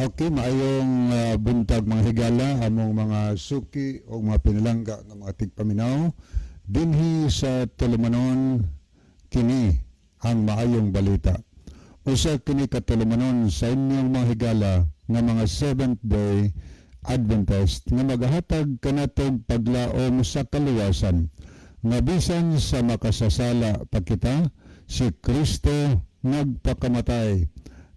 Okay, maayong buntag, mga higala, among mga suki o mga pinalangga nga mga tigpaminaw dinhi sa tulumanon "Kini ang Maayong Balita". Usa kini ka tulumanon sa inyong mga higala nga mga Seventh Day Adventist nga magahatag kanatong paglaom sa kaluwasan nga bisan sa makasasala pa kita, si Kristo nagpakamatay,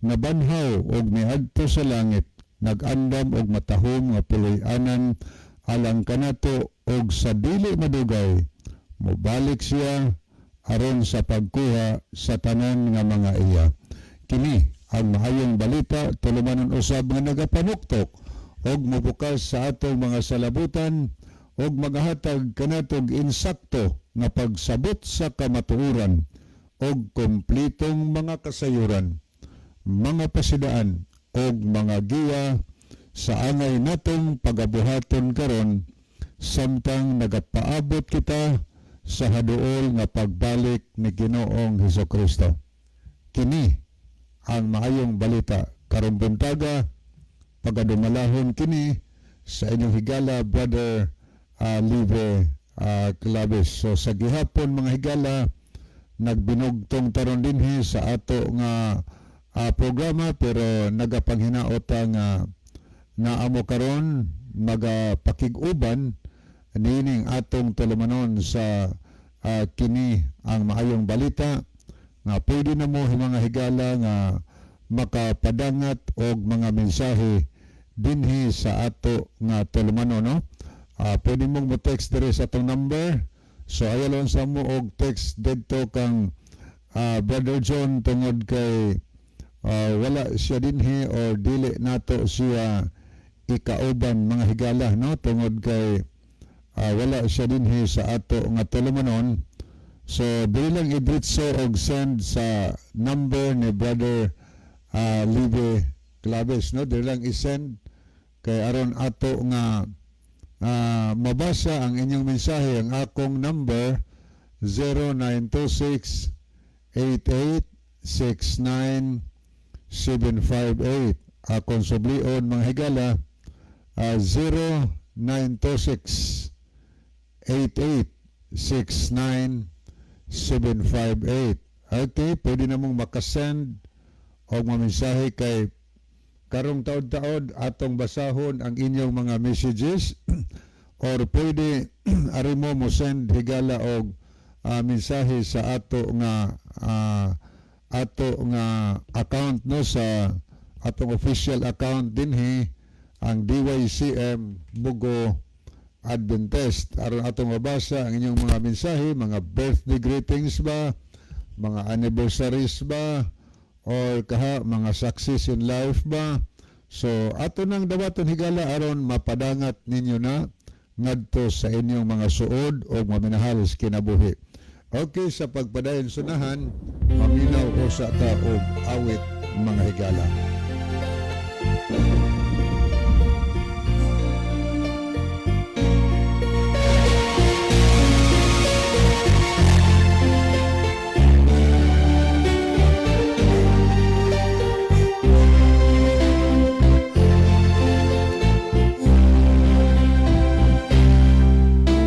nabanhaw og miadto sa langit, nag-andam og matahom nga puloy-anan alang kanato, og sa dili madugay mobalik siya aron sa pagkuha sa tanan nga mga iya. Kini ang Maayong Balita, tulumanon usab nga nagapanuktok og mobukas sa atong mga salabutan og magahatag kanatog insakto nga pagsabot sa kamatuoran og komplitong mga kasayuran, mga pasidaan og mga giya sa angay natong pagabuhaton karon samtang nagapaabot kita sa haduol nga pagbalik ni Ginoong Hesukristo. Kini ang Maayong Balita. Karong buntaga, pagadumalahon kini sa inyong higala, Brother Live Claves. So sa gihapon, mga higala, nagbinugtong taron dinhi sa ato nga programa, pero nagapanghinaot nga naamo karon magapakig-uban niining atong tulumanon sa "Kini ang Maayong Balita" nga pwede na mo, mga higala, nga makapadangat og mga mensahe dinhi sa ato nga tulumanon, no? Pwede mong mo text diri sa atong number. So ayaw lang sa mo og text didto kang Brother John tungod kay wala siya dinhi or dili nato siya ikauban, mga higala, no, tungod kay wala siya dinhi sa ato nga tulumanon. So dili lang idritso og send sa number ni Brother Live Claves, no? Dili lang i-send kay aron ato nga mabasa ang inyong mensahe. Ang akong number, 0926 8869 758. Akong sublion, mga higala, 0926 8869 758. Okay, pwede na mong makasend og mga mensahe kay karong taod-taod atong basahon ang inyong mga messages, or pwede ari mo mo send, higala, og mensahe sa ato nga account, no, sa atong official account dinhi, ang DYCM Bogo Adventist, aron atong mabasa ang inyong mga mensahe, mga birthday greetings ba, mga anniversaries ba, or kaha mga success in life ba. So ato nang dawaton, higala, aron mapadangat ninyo na ngadto sa inyong mga suod o maminahal sa kinabuhi. Okay, sa pagpadayon sunahan, maminaw ko sa ta og awit, mga higala.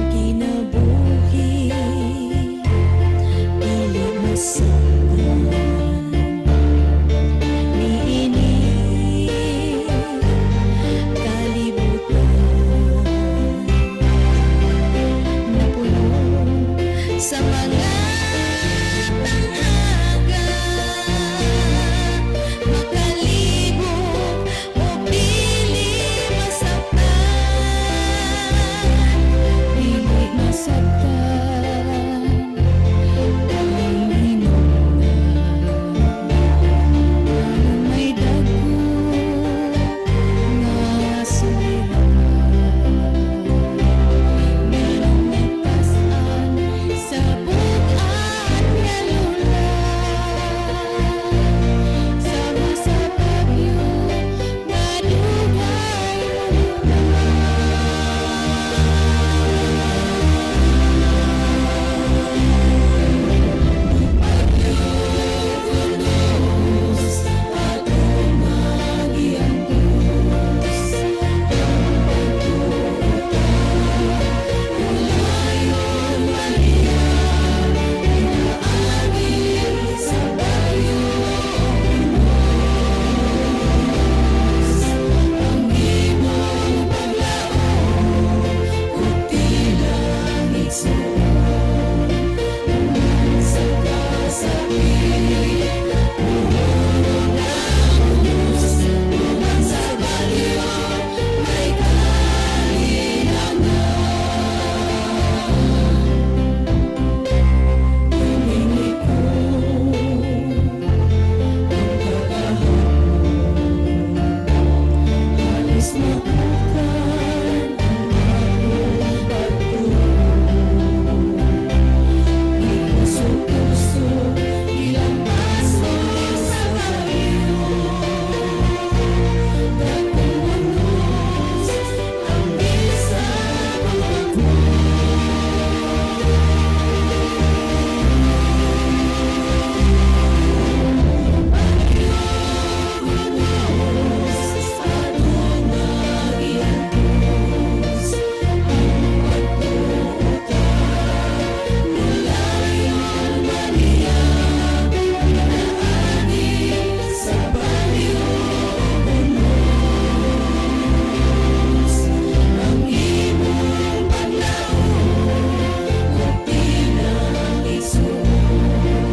Kinabuhi dili masakpan niini. Tinuokan ang akong pagtuo. Gipuso-puso, gilampas mo sa bagyo. Dakong unos ang bisag ug ako. Unos atong magiantos ang pagtuo ta. Mulayon man niya pinaagi sa bagyo ug unos. Ang imong paglaom ug tinang igsuon,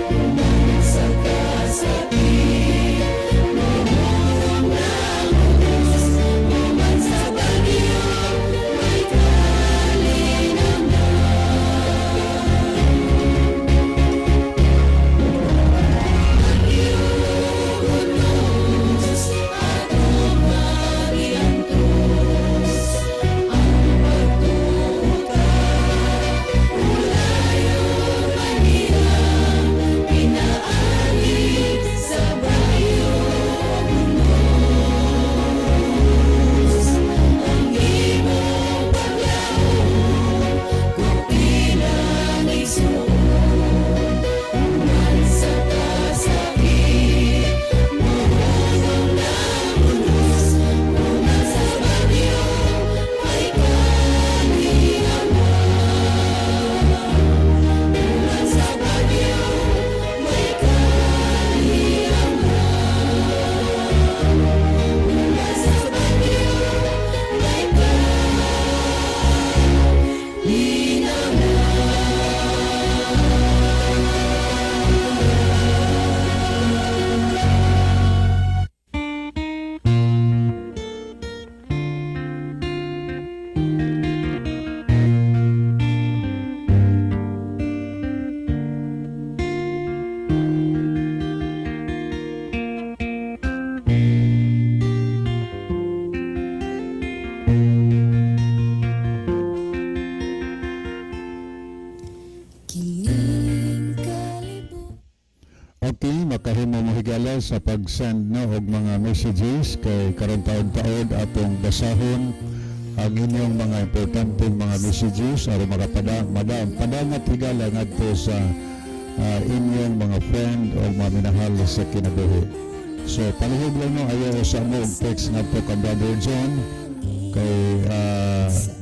human sa kasakit mohurong na ang unos, human sa bagyo may kalinamnan. Unos atong magiantos ang pagtuo ta. Mulayon man niya pinaagi sa bagyo ug unos. Ang imong paglaom kung tinang igsuon, human sa kasakit mohurong na ang unos, human sa bagyo may kalinamnan. Human sa bagyo may kalinamnan. Human sa bagyo may kalinamnan. Kining kalibutan. Okay, makahimo mo, higala, sa pag-send, no, og mga messages kay karon taod-taod atong basahon ang inyong mga importanteng mga messages aron makapada madam padangat, higala, ngadto sa inyong mga friend o mga minahal sa kinabuhi. So palihog lang, no, ayaw sa mo og text ngadto kang Brother John kay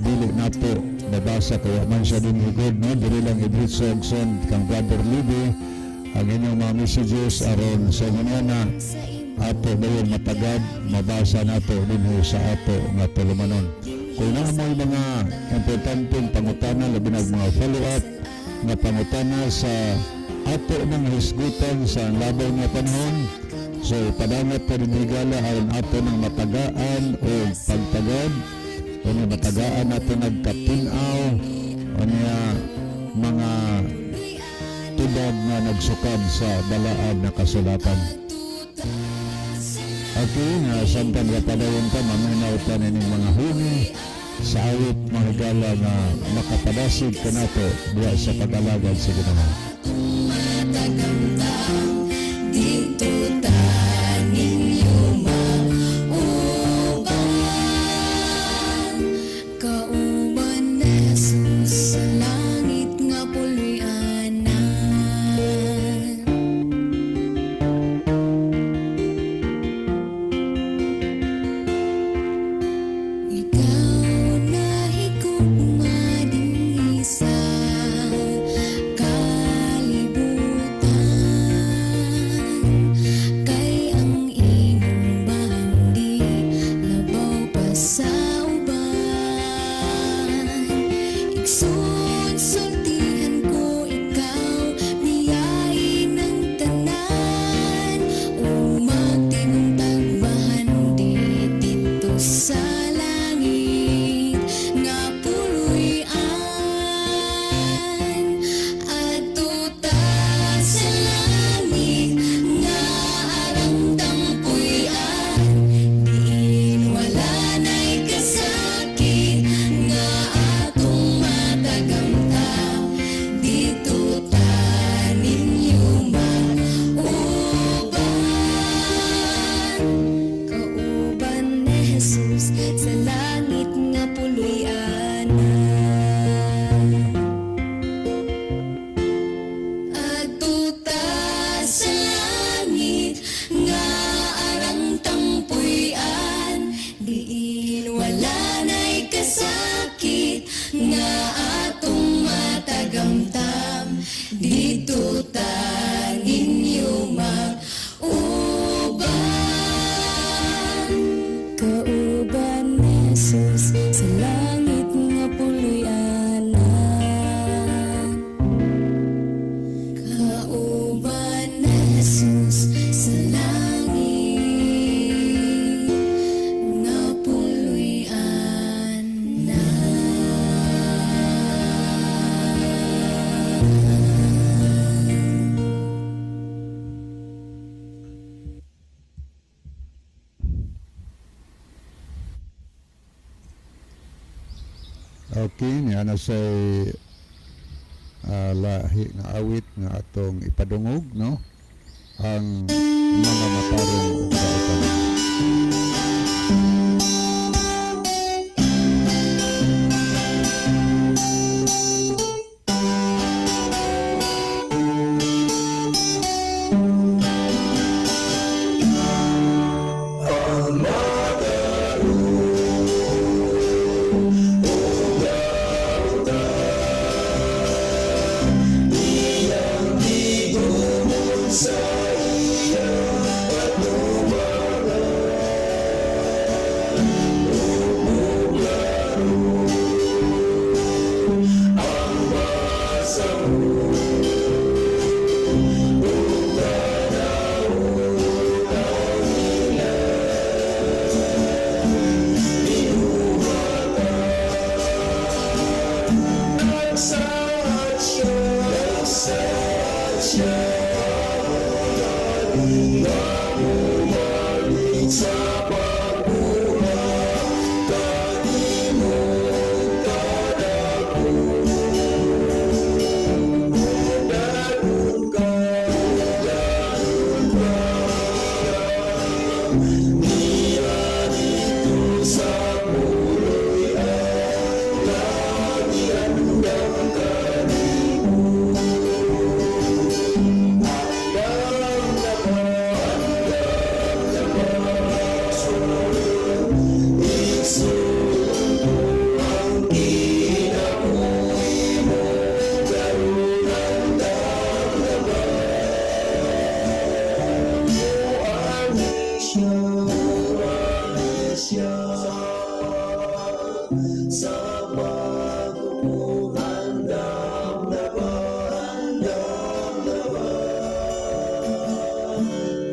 dili nato mabasa kay wa man siya din higod, no. Dili lang i-diretso og send kang Brother Libby ang inyong mga messages aron sa inyo na ato dayon matagad mabasa nato dinhi sa ato nga tulumanon. Kung naa mo'y mga importanteng pangutana, labi na mga follow-up nga pangutana sa ato ng hisgutan sa labaw nga panahon, so ipadangat pa rin, higala, aron ato ng matagaan o pagtagad o nga matagaan nato nagkatin-aw o niya mga tubag nga nagsukad sa balaan na kasulatan. Okay, nga samtang padayon ta, maminaw ta nining mga huni sa awit, mga higala, nga makapadasig kanato diya sa pag-alagad sa Ginoo. Matagamtam dito ta ninyo mauban. Kauban ni Jesus sa langit nga puloy-anan. Ikaw nahigugma dinhi sa kalibutan, kay ang imong bahandi labaw pa sa uban. Igsoon, sultihan ko ikaw, biyahe ng tanan ug magtinguntag bahandi didto sa langit nga puloy-an. Adto ta sa langit nga arang tang puy-an, diin wala Sa langit nga puloy-anan. Adto ta sa langit nga arang tang puy-an, diin wala na'y kasakit nga atong matagamtam. Didto ta ninyo mag-uban. Kauban ni Jesus sa langit nga puloy-anan. Kauban ni Jesus sa langit nga puloy-anan. Okay, niya na say lahi nga awit nga atong ipadungog, no? Ang mga matarong ug daotan.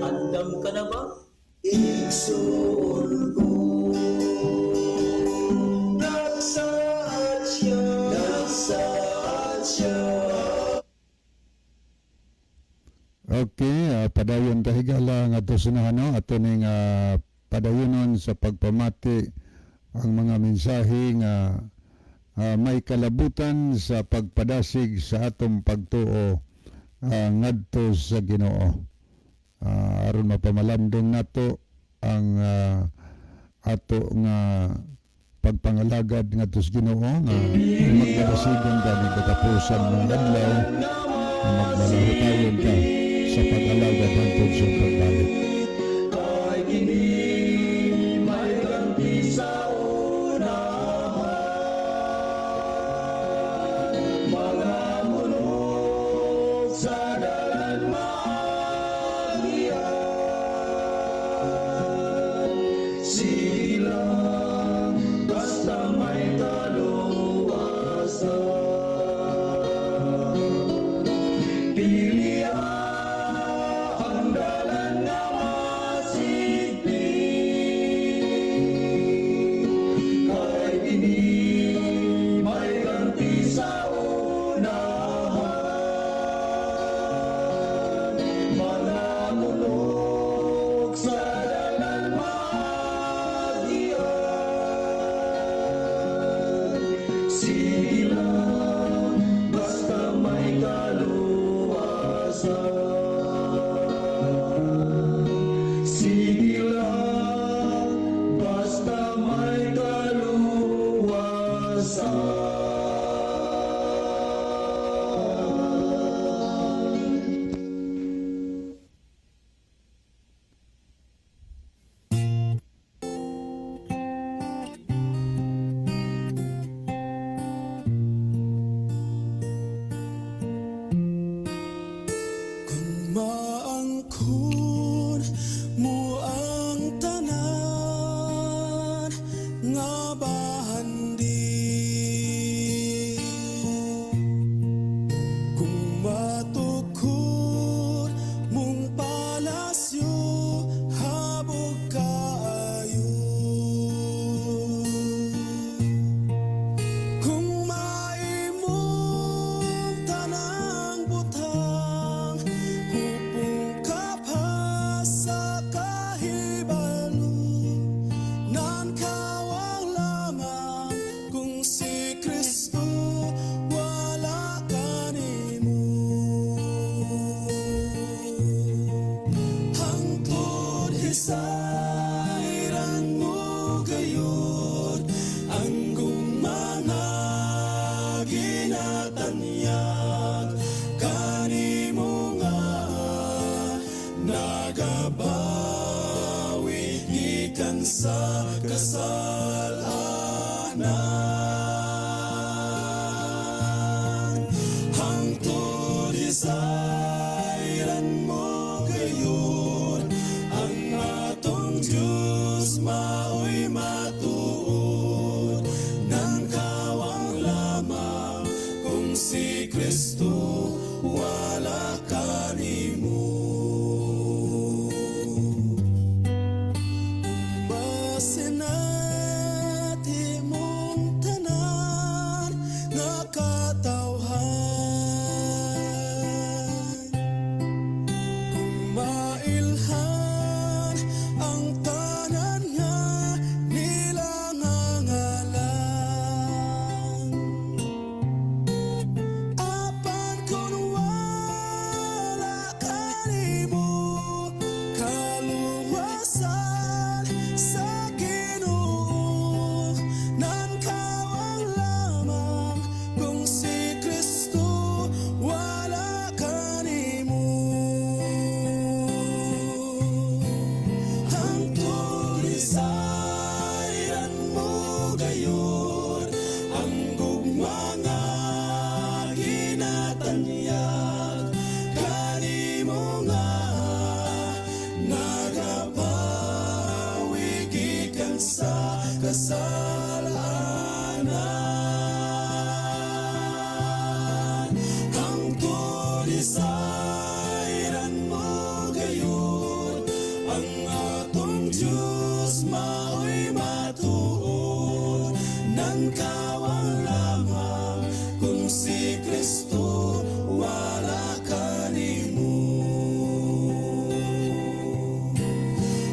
Andam ka na ba? Igsoon ko, nagsaad siya, nagsaad siya. Okay, padayon ta, higala, nga ato sinahano ato ning padayonon sa pagpamati ang mga mensahe nga may kalabutan sa pagpadasig sa atong pagtuo ngadto sa Ginoo. Aron mapamalandong nato ang ato nga pagpangalagad ngadto sa Ginoo nga magpadasigon ka ni katapusan ng adlaw nga magmalahutayon ka sa pag-alagad hangtod sa pagbalik. Kay kini may ganti sa unahan, mga mulok sa dalan maagian. Sige lang basta may kaluwasan. Pili ang dalan nga masigpit. Mabahandi. Kung matukod mong palasyo, habog kaayo. Kung maimong tanang butang, hupong ka pa sa kahibalo. Nankawang lamang kung si Kristo wala kanimo. Hangtod hisayran mo gayud ang gugma nga ginatanyag kanimo nga nagabawi gikan sa kasalanan. Hangtod hisayran mo gayud ang atong Diyos mao'y matuod. Nangkawang lamang kung si Kristo wala kanimo. Masinati mong tanan nga katawhan, kung mailhan ang tanan nga nila nga ngalan. Apan kung wala kanimo kaluwasan sa Ginoo, nankawang lamang kung si Kristo wala kanimo. Hangtod hisayran mo gayud ang gugma nga ginatanyag kanimo nga nagabawi gikan sa kasalanan. Hangtod hisayran mo gayud ang atong Diyos mao'y matuod. Nankawang lamang kung si Kristo wala kanimo.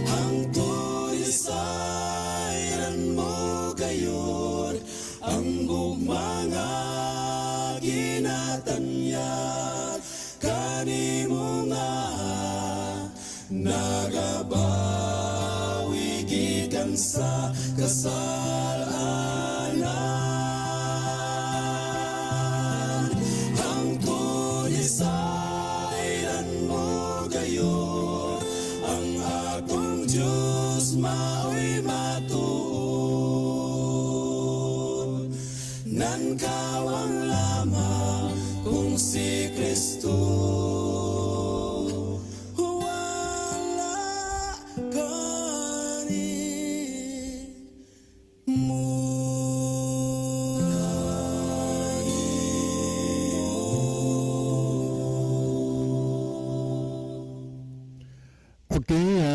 Hangtod hisayran mo gayud ang gugma nga ginatanyag kanimo nga nagabawi gikan sa kasalanan. Hangtod hisayran mo gayud ang atong Diyos mao'y matuod. Nankawang lamang kung si Kristo wala kanimo. Okay,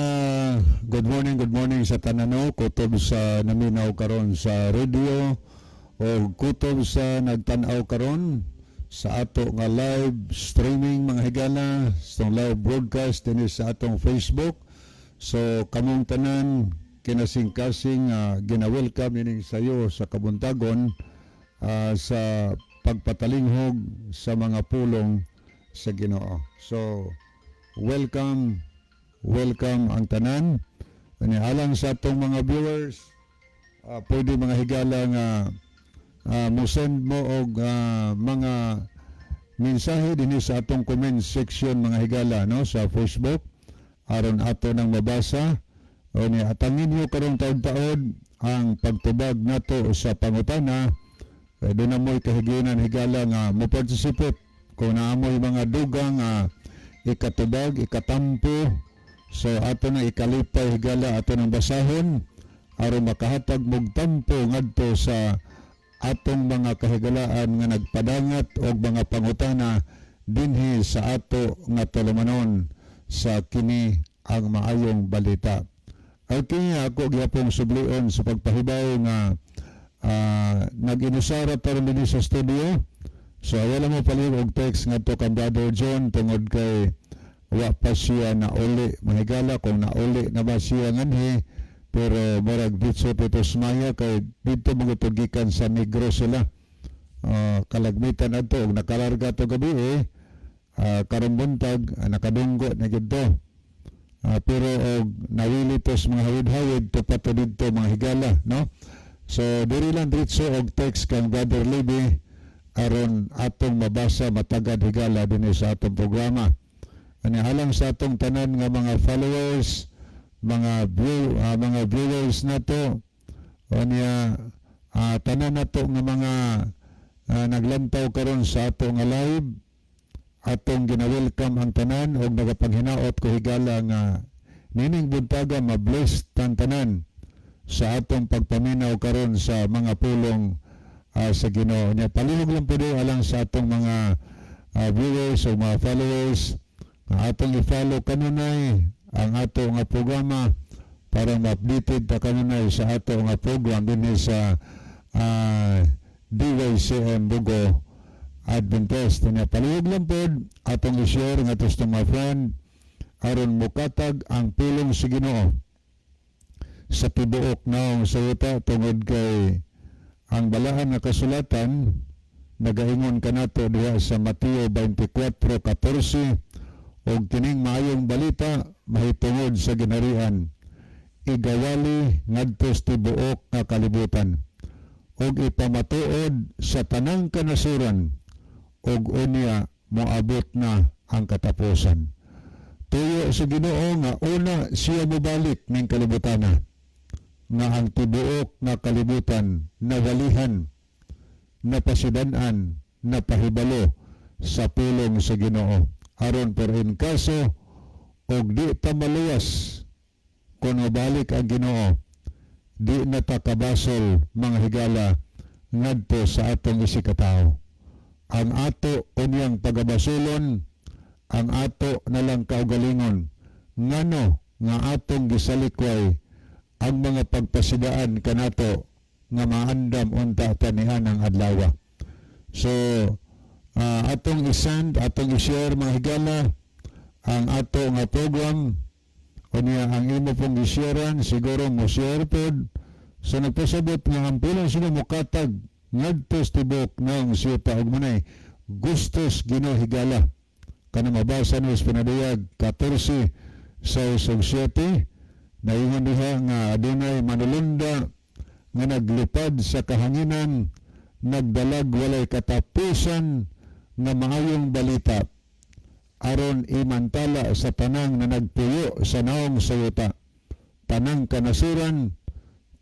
good morning sa tanano, kutob sa naminaw karon sa radio o kutob sa nagtan-aw karon sa ato nga live streaming, mga higala, sa live broadcast dinhi sa atong Facebook. So kamong tanan kinasing-kasing gina-welcome ining sayo sa kabuntagon sa pagpatalinghog sa mga pulong sa Ginoo. So welcome, welcome ang tanan. Ani alang sa atong mga viewers, pwede, mga higala, nga mo-send mo og mga mensahe dinhi sa atong comment section, mga higala, no, sa Facebook aron ato nang mabasa. O ni atangin niyo karong taon-taon ang pagtubag nato sa pangutana kay doon na mo'y kahigayonan, higala, nga mo participate kung naamoy mga dugang ikatubag, ikatampo. So ato na ikalipay, higala, ato nang basahon. Aron makahatag mog tampo ngadto sa atong mga kahigalaan nga nagpadangat og mga pangutana dinhi sa ato nga tulumanon sa Kini ang Maayong Balita. Okay, ako gyapong sublion sa pagpahibaw nga nag-inusara ta ron dinhi sa studio. So wala mo palihog og text ngadto kang Brother John tungod kay wa pa siya nauli, mga higala, kung nauli na ba siya nganhi, pero murag ditso Titos Maya kay dito mga gikan sa Negros sila. Kalagmitan adto og nakalarga to gabi eh, karong buntag nakadunggo na gid to. Pero og nawili to sa mga hawid-hawid to pa to didto, mga higala, no? So diri lang diretso og text kang Brother Libby aron atong mabasa matagad, higala, dinhi sa atong programa. Ani alang sa atong tanan nga mga followers, mga viewers nato, unya tanan nato nga mga naglantaw karon sa ato nga live, atong gina-welcome ang tanan og nagapanghinaot ko, higala, nga nining buntaga ma-bless tan tanan sa atong pagpaminaw karon sa mga pulong sa Ginoo. Nya palihog lang pud alang sa atong mga viewers o mga followers nga atong i-follow kanunay ang ato nga programa para ma-updated ta kanunay sa ato nga program dinhi sa DYCM Bogo Adventist. Nya palihog lang pod atong i-share nga sa mga friend aron mukatag ang pulong sa Ginoo sa tibuok naong sa yuta, tungod kay ang balaan nga kasulatan nagaingon kanato diha sa Mateo 24:14, "Og kining maayong balita mahitungod sa ginharian igawali ngadto sa tibuok nga kalibutan ug ipamatuod sa tanang kanasuran, ug unya moabot na ang katapusan." Tuyo sa Ginoo nga una siya mobalik ning kalibutana nga ang tibuok nga kalibutan nawalihan, napasidan-an, napahibalo sa pulong sa Ginoo, aron pero in kaso og di ta maluwas kung mobalik ang Ginoo, di na ta kabasol, mga higala, ngadto sa atong isigkatawo. Ang ato unyang pagabasolon ang ato nalang kaugalingon, ngano nga atong gisalikway ang mga pagpasidaan kanato nga maandam unta ta nianang adlaw. So atong isend, atong i-share, mga higala, ang ato nga program. Unya ang imo pong i-sharean siguro mo share pod sa nagpasabot nga ang pulong sila mukatag ngadto sa tibok ng siyuta, ug manay gustos Ginoo, higala, kanang mabasa ni sa Pinaduyag 14:6 ug 7. Naingon diha nga adunay manulunda nga naglupad sa kahanginan, nagdalag walay katapusan nga maayong balita aron imantala sa tanang na nagpuyo sa naong sa yuta, tanang kanasuran,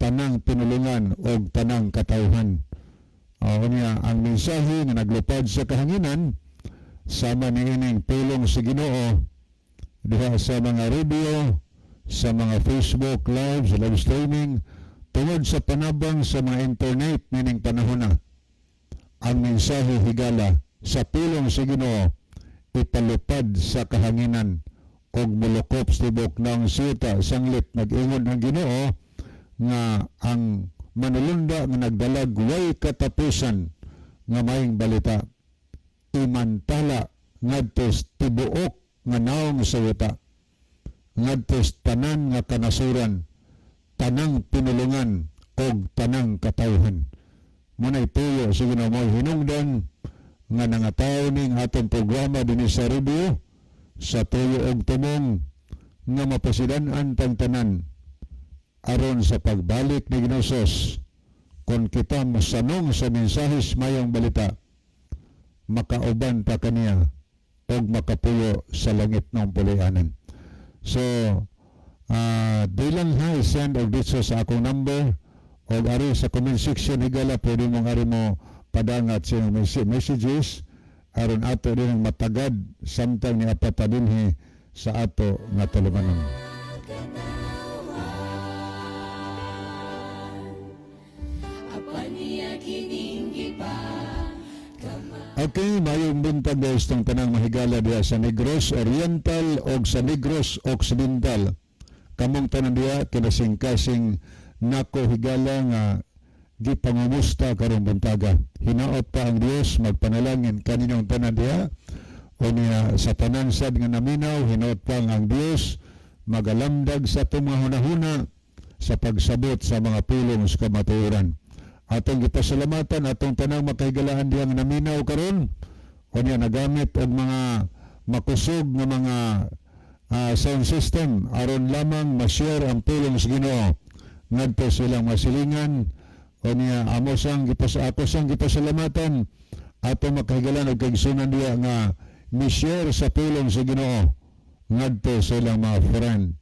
tanang pinulungan og tanang katawhan. O niya, ang mensahe nga naglupad sa kahanginan sama niining pulong sa Ginoo diha sa mga radio, sa mga Facebook Live, sa live streaming, tungod sa panabang sa mga internet nining panahon na. Ang mensahe, higala, sa pulong sa Ginoo ipalupad sa kahanginan og mulukop sa tibok ng siyuta sanglit nag-ingon ang Ginoo nga ang manulunda nga nagdalag way katapusan nga maayong balita imantala ngadto sa tibuok nga naong sa yuta, ngadto sa tanan nga kanasuran, tanang pinulungan og tanang katawhan. Muna'y tuyo sa Ginoo mo'y hinungdan nga nangataw ning atong programa dinhi sa radio sa tuyo og tumong nga mapasidan-an tang tanan aron sa pagbalik ni Ginoong Hesus, kung kita mosanong sa mensaheng mayong balita, makauban ta kaniya og makapuyo sa langit ng puloy-anan. So di lang ha, send og dito sa akong number og ari sa comment section, higala, pwede mong ari mo padangat sa inyong messages aron ato din ang matagad samtang ni apata dinhi sa ato nga tulumanon. Kining Okay, mayong buntag guys tong tanang mahigala diha sa Negros Oriental o sa Negros Occidental. Kamong tanan diha, kinasing-kasing nako higala nga gipangumusta karong buntaga. Hinaot pa ang Dios magpanalangin kaninyong tanan diha. O niya sa tanan sad nga naminaw, hinaot pa ang Dios magalamdag sa atong mga hunahuna sa pagsabot sa mga pulong sa kamatuoran. Atong gipasalamatan atong tanang makahigalaan diha nga naminaw karon o niya nagamit og mga makusog nga mga sound system aron lamang ma-share ang pulong sa Ginoo ngadto sa ilang masilingan. O niya amo sang gipas ako sang gipasalamatan atong makahigalaan og kaigsunan diha nga mi-share sa pulong sa Ginoo ngadto sa ilang mga friend.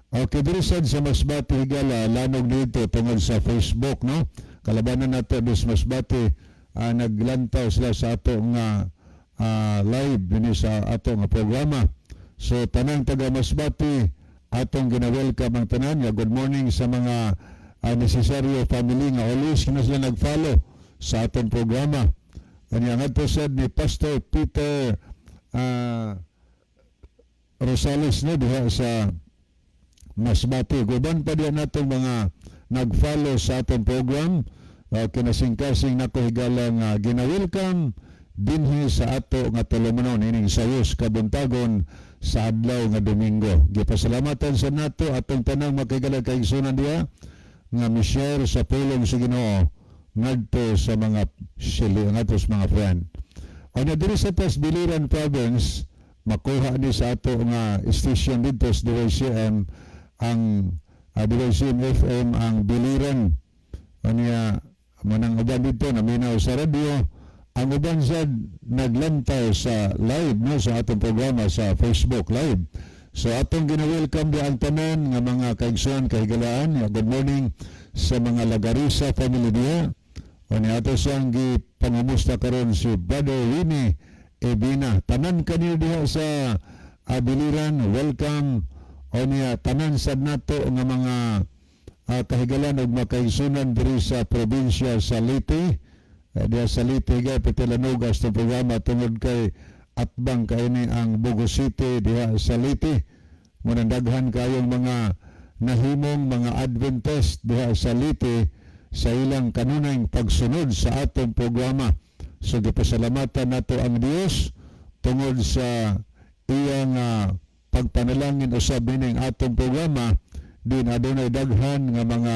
Okay, diri sad sa Masbate, higala, lanog dito tungod sa Facebook, no? Kalabanan nato dis Masbate, naglantaw sila sa ato nga live dinhi sa ato nga programa. So tanang taga Masbate, atong gina-welcome ang tanan. Ya, good morning sa mga Necesario family nga always kina sila nag-follow sa atong programa. Kanya ngadto sad ni Pastor Peter Rosales, no, diha sa Masbate. Guban pa diyan natong mga nag-follow sa atong program. Kinasing-kasing nako higala nga gina-welcome dinhi sa ato nga tulumanon ining sayos kabuntagon sa adlaw nga Domingo. Gipasalamatan sa nato atong tanang makigala kaigsunan diha nga mi-share sa pulong sa Ginoo ngadto sa mga sili ngadto sa mga friend. O na diri sa Tas Biliran Province, makuha ni sa ato nga station dito sa DYCM ang DYCM FM ang Biliran. O niya manang uban dito naminaw sa radyo, ang uban sad naglantaw sa live, no, sa atong programa sa Facebook Live. So atong gina-welcome di ang tanan nga mga kaigsuan kahigalaan. Ya, good morning sa mga Lagarisa family diha. O ni ato siyang gipangumusta karon si Brother Winnie Ebina. Tanan kanil diha sa Abiliran, welcome. O niya tanan sad nato nga mga kahigalan ug makaigsunan diri sa probinsya sa Leyte. Diha sa Leyte ga petilanugas ng programa tungod kay atbang kaini ang Bogo City diha sa Leyte. Munang daghan kayong mga nahimong mga Adventist diha sa Leyte sa ilang kanunay pagsunod sa atong programa. So gipasalamatan nato ang Dios tungod sa iyang pagpanalangin usab nining atong programa din adunay daghan nga mga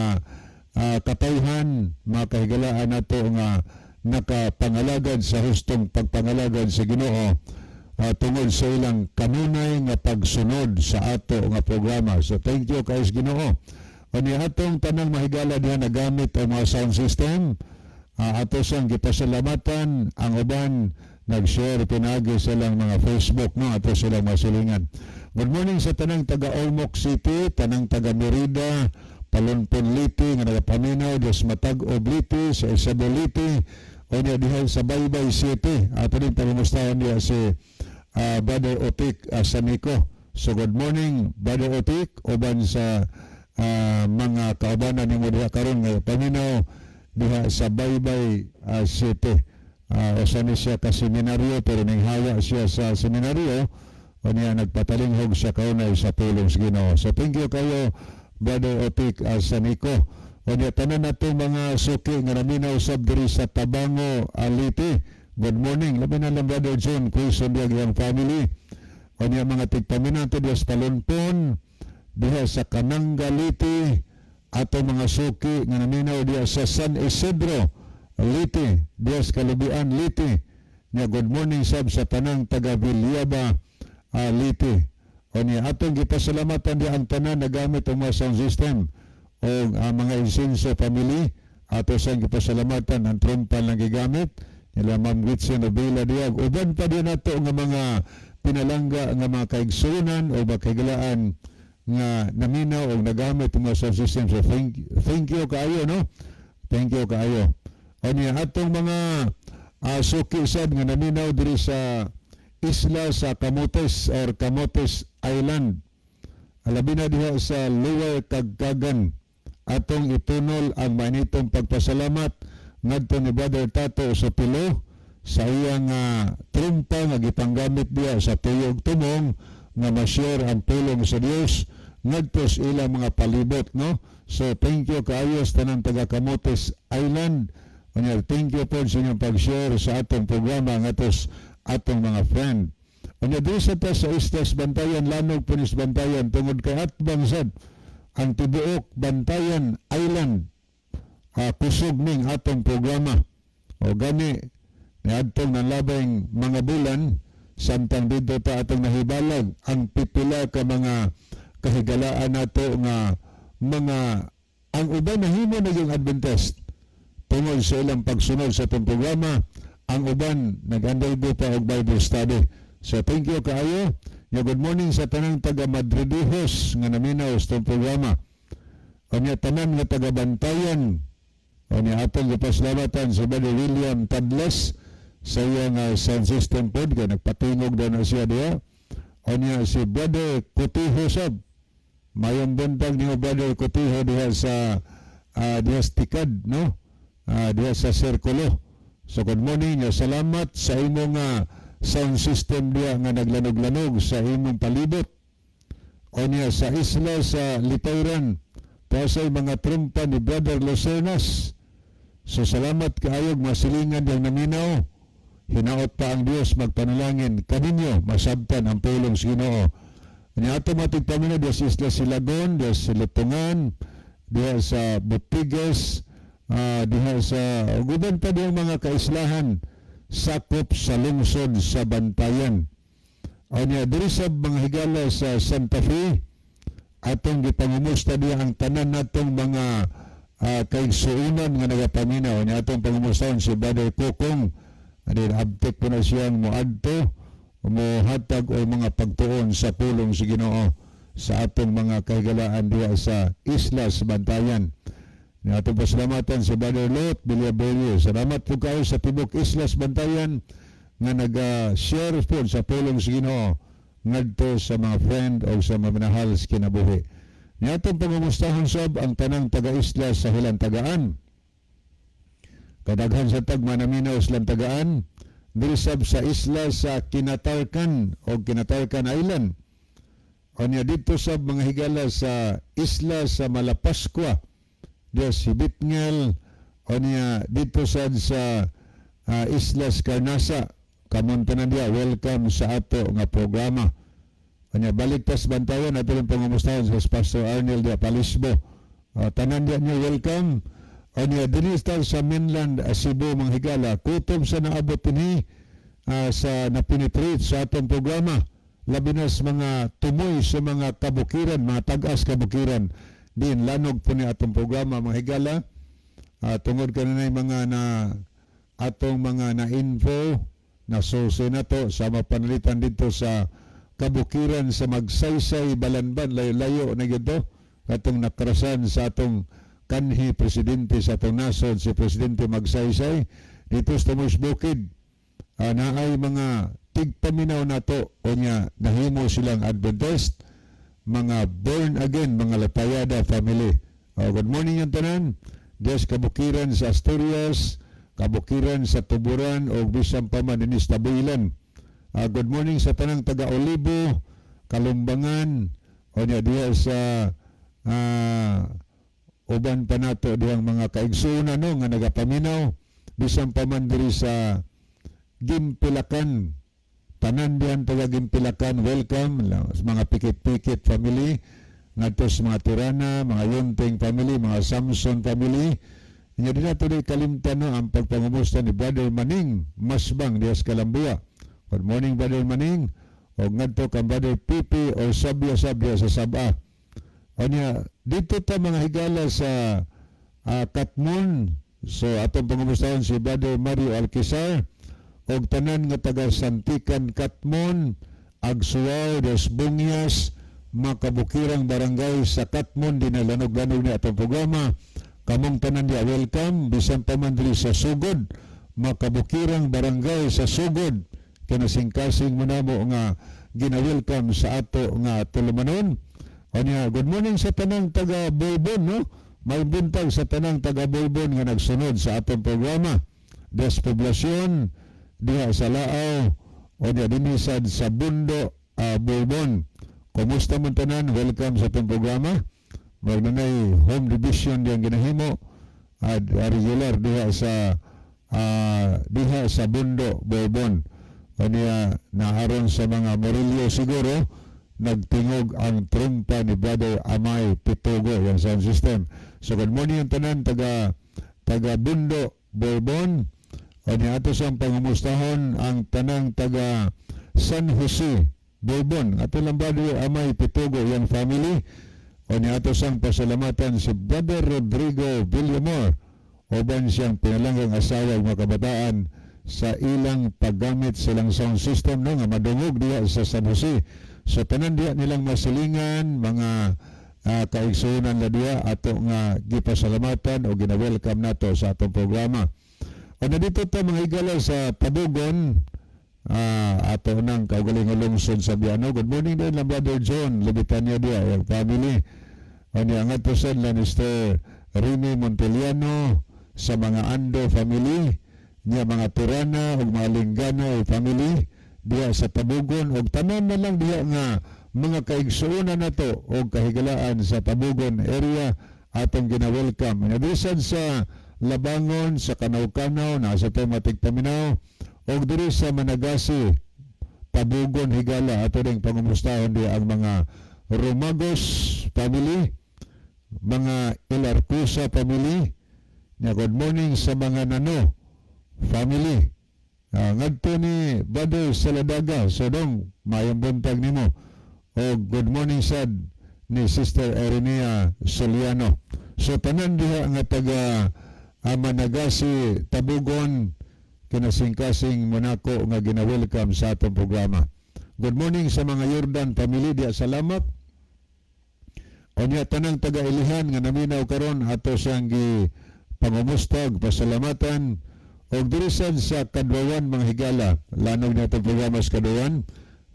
katawhan, mga kahigalaan nato nga nakapangalagad sa hustong pagpangalagad sa Ginoo tungod sa ilang kanunay nga pagsunod sa ato nga programa. So thank you kay Ginoo. O ni atong tanang mahigala diha nagamit ang mga sound system, ato siyang gipasalamatan. Ang uban nag-share pinagi sa ilang mga Facebook, no, ato silang masilingan. Good morning sa tanang taga Ormoc City, tanang taga Merida, Palonpon Leyte nga nagapaminaw, Dios Matag-ob Leyte, sa Isabel Leyte, o niya diha sa Baybay City. Ato din pangumustahan diha si Brother Otik Sanico. So good morning, Brother Otik, uban sa mga kaubanan nimo diha karon nga paminaw diha sa Baybay City. Usa ni siya ka seminaryo pero ninghawa siya sa seminaryo o niya nagpatalinghog siya kaunay sa pulong sa Ginoo. So thank you kayo, Brother Otik Sanico. O niya tanan nato mga suki nga naminaw sab diri sa Tabango, Leyte. Good morning. Labi na lang Brother John Quezon diya iyang family. O niya mga tigpaminaw diha sa Talunpon, diha sa Kananga, Leyte, ato mga suki nga naminaw diha sa San Isidro, Leyte, diha sa Kalubian, Leyte. Nya good morning sab sa tanang taga Villaba, Leyte. O niya atong gipasalamatan di ang tanan nagamit ang mga sound system o ang mga Insenso family. Ato sang gipasalamatan ang trompa lang gigamit nila Ma'am Gretchen Novela diag uban pa din nato nga mga pinalangga nga mga kaigsunan o makahigalaan nga naminaw o nagamit ang mga sound system. So thank you kaayo, no, thank you kaayo. O niya atong mga suki sad nga naminaw diri sa isla sa Camotes or Camotes Island, labi na diha sa Lower Kagkagan, atong itunol ang mainitong pagpasalamat. ngadto ni Brother Tato sa Pilo sa iyang trumpa nga gipanggamit diya sa tuyog tumong nga ma-share ang pulong sa Dios ngadto sa ilang mga palibot, no? So thank you kaayo sa tanang taga Camotes Island. Unya, thank you po sa inyong pag-share sa atong programa ngadto sa atong mga friend. Unya, diri sa ta sa Islas Bantayan, lanog po ni sa Bantayan tungod kay atbang sad ang tibuok Bantayan Island, kusog ning atong programa. O gani niadtong nanlabay mga bulan samtang dito ta atong nahibalag ang pipila ka mga kahigalaan nato nga mga ang uban nahimo na yung Adventist tungod sa ilang pagsunod sa atong programa, ang uban nag-undergo pa og Bible study. So thank you kaayo. Ya, good morning sa tanang taga Madridijos nga naminaw sa atong programa. Unya, tanan nga taga Bantayan. Unya, atong gipasalamatan si Brother William Tadles sa iyang sound system pod kay nagpatingog daw na siya diha. Unya, si Brother Kutiho sab. Mayong buntag niyo, Brother Kutiho, diha sa Tikad, no? Diha sa Circulo. So good morning, ya, salamat sa imong sound system diha nga naglanog-lanog sa imong palibot. Unya, sa isla sa Litayran, pasay mga trumpa ni Brother Lucernas. So salamat kaayog masilingan yang naminaw. Hinaot pa ang Dios magpanalangin kaninyo masabtan ang pulong sa Ginoo. Nya, ato matigpaminaw diya sa isla Silagon, diya sa Lutungan, diya sa Butiges, diha sa uban pa diyang mga kaislahan sakop sa lungsod sa Bantayan. Unya, diri sa mga higala sa Santa Fe, atong gipangumusta diya ang tanan natong mga kaigsuunan nga nagapaminaw. Nya, atong pangumustahon si Brother Kokong. Ani abtik po na siyang moadto mohatag o mga pagtuon sa pulong sa Ginoo sa atong mga kahigalaan diha sa Islas Bantayan. Nya, atong pasalamatan si Brother Lot Villabello. Salamat po kayo sa tibok Islas Bantayan nga nag-share po sa pulong sa Ginoo ngadto sa mga friend o sa mga minahal sa kinabuhi. Nya, atong pangumustahon sab ang tanang taga-isla sa Hilantagaan. Kadaghan sa tag manaminaw sa Hilantagaan, diri sab sa isla sa Kinatarkan o Kinatarkan Island. Unya, dito sa mga higala sa isla sa Malapascua, diya si Bitngel, unya dito sad sa Islas Carnasa, kamon tanan diya, welcome sa ato nga programa. Unya, balik tas Bantayan, ato rin pangumustahan sa Pastor Arnel diya Palisbo. Tanan diya niyo, welcome. Unya, dinhi sa mainland Cebu, mga higala, kutob sa naabot dinhi sa na-penetrate sa atong programa. Labi na sa mga tumoy sa mga kabukiran, mga tag-as kabukiran. Din lanog po ni atong programa, mga higala. Tungod kanunay mga na atong mga na-info na susi na to sa mapanalitan dito sa kabukiran sa Magsaysay, Balanban, layo-layo na gito katong nakrasan sa atong kanhi presidente sa atong nasod, si Presidente Magsaysay, dito sa Tumoy Bukid, naay mga tigpaminaw nato. Unya, nahimo silang Adventist, mga born again, mga Latayada family. Oh, good morning yung tanan dias kabukiran sa Asturias, kabukiran sa Tuburan o bisan pa man dinhi sa Tabuilan. Good morning sa tanang taga Olibo, Kalumbangan, unya diha sa uban pa nato dihang mga kaigsuonan, no, nga nagapaminaw bisan pa man diri sa Gimpilakan. Tanan diyan taga Gimpilakan, welcome sa mga Pikit-Pikit family, ngadto sa mga Tirana, mga Yunting family, mga Samson family. Nya, di nato di kalimtan, no, ang pagpangumusta ni Brother Maning Masbang dias Kalambua. Good morning, Brother Maning. O ngadto kang Brother Pipi o Sabya Sabya sa Saba. Unya, dito ta mga higala sa Katmon. So atong pangumustahan si Brother Mario Alquizar og tanan nga taga Santikan Katmon, Agsuaw, Des Bungyas, makabukirang barangay sa Katmon, dinalanog-lanog ni atong programa. Kamong tanan diya, welcome, bisan pa man diri sa Sugod, makabukirang barangay sa Sugod, kinasingkasing mo namo nga gina-welcome sa ato nga tulumanon. Unya, good morning sa tanang taga Bourbon, no? May buntag sa tanang taga Borbon nga nagsunod sa atong programa. Des Poblasyon, diha sa Laaw, o diha dinisad sa Bundo, Borbon. Kumusta man tanan? Welcome sa atong programa. Magnanay home division diyang ginahimo at regular diha sa Bundo, Borbon. Kaniya naharon sa mga Morillo siguro nagtingog ang trumpa ni Brother Amay Pitugo, yung sound system. So good morning ang tanan taga taga Bundo, Borbon. O niya ato siyang pangumustahon ang tanang taga San Jose, Borbon. Ato lang, Brother Amay Pitugo, yung family. O niya ato siyang pasalamatan si Brother Rodrigo Villamor uban siyang pinalanggang asawa ug mga kabataan sa ilang paggamit silang sound system, no, nga madungog diha sa San Jose. So tanan diha nilang masilingan, mga kaigsuonan na diha, ato nga gipasalamatan o gina-welcome nato sa atong programa. O na dito ta, mga higala, sa Tabugon, ato nang kaugalingong lungsod sa Biano. Good morning din lang Brother John Lubitanya diha, yung family. O niya nga to sa Mr. Remy Monteliano, sa mga Ando family, niya mga Tirana ug mga Lingana family diha sa Tabugon ug tanan na lang diha nga mga kaigsuonan nato og kahigalaan sa Tabugon area, atong gina-welcome. Nga bisan sa Labangon, sa Kanaw-Kanaw, nasa tayo matigpaminaw, og diri sa Managasi, Tabugon, higala, ato ring pangumustahon di ang mga Romagos family, mga Ilarcusa family, nya good morning sa mga Nano family. Ngadto ni Brother Saladaga, so dong, mayong buntag nimo. O good morning sad ni Sister Irenea Soliano. So tanan diha nga taga Managasi, Tabugon, kinasingkasing Monaco nga gina-welcome sa atong programa. Good morning sa mga Jordan family diha sa Lamap. Unya tanang taga Ilihan nga naminaw karon, ato siyang gi pangumustag, pasalamatan, og diri sad sa Kadwawan, mga higala. Lanog na itong programa sa Kadwawan,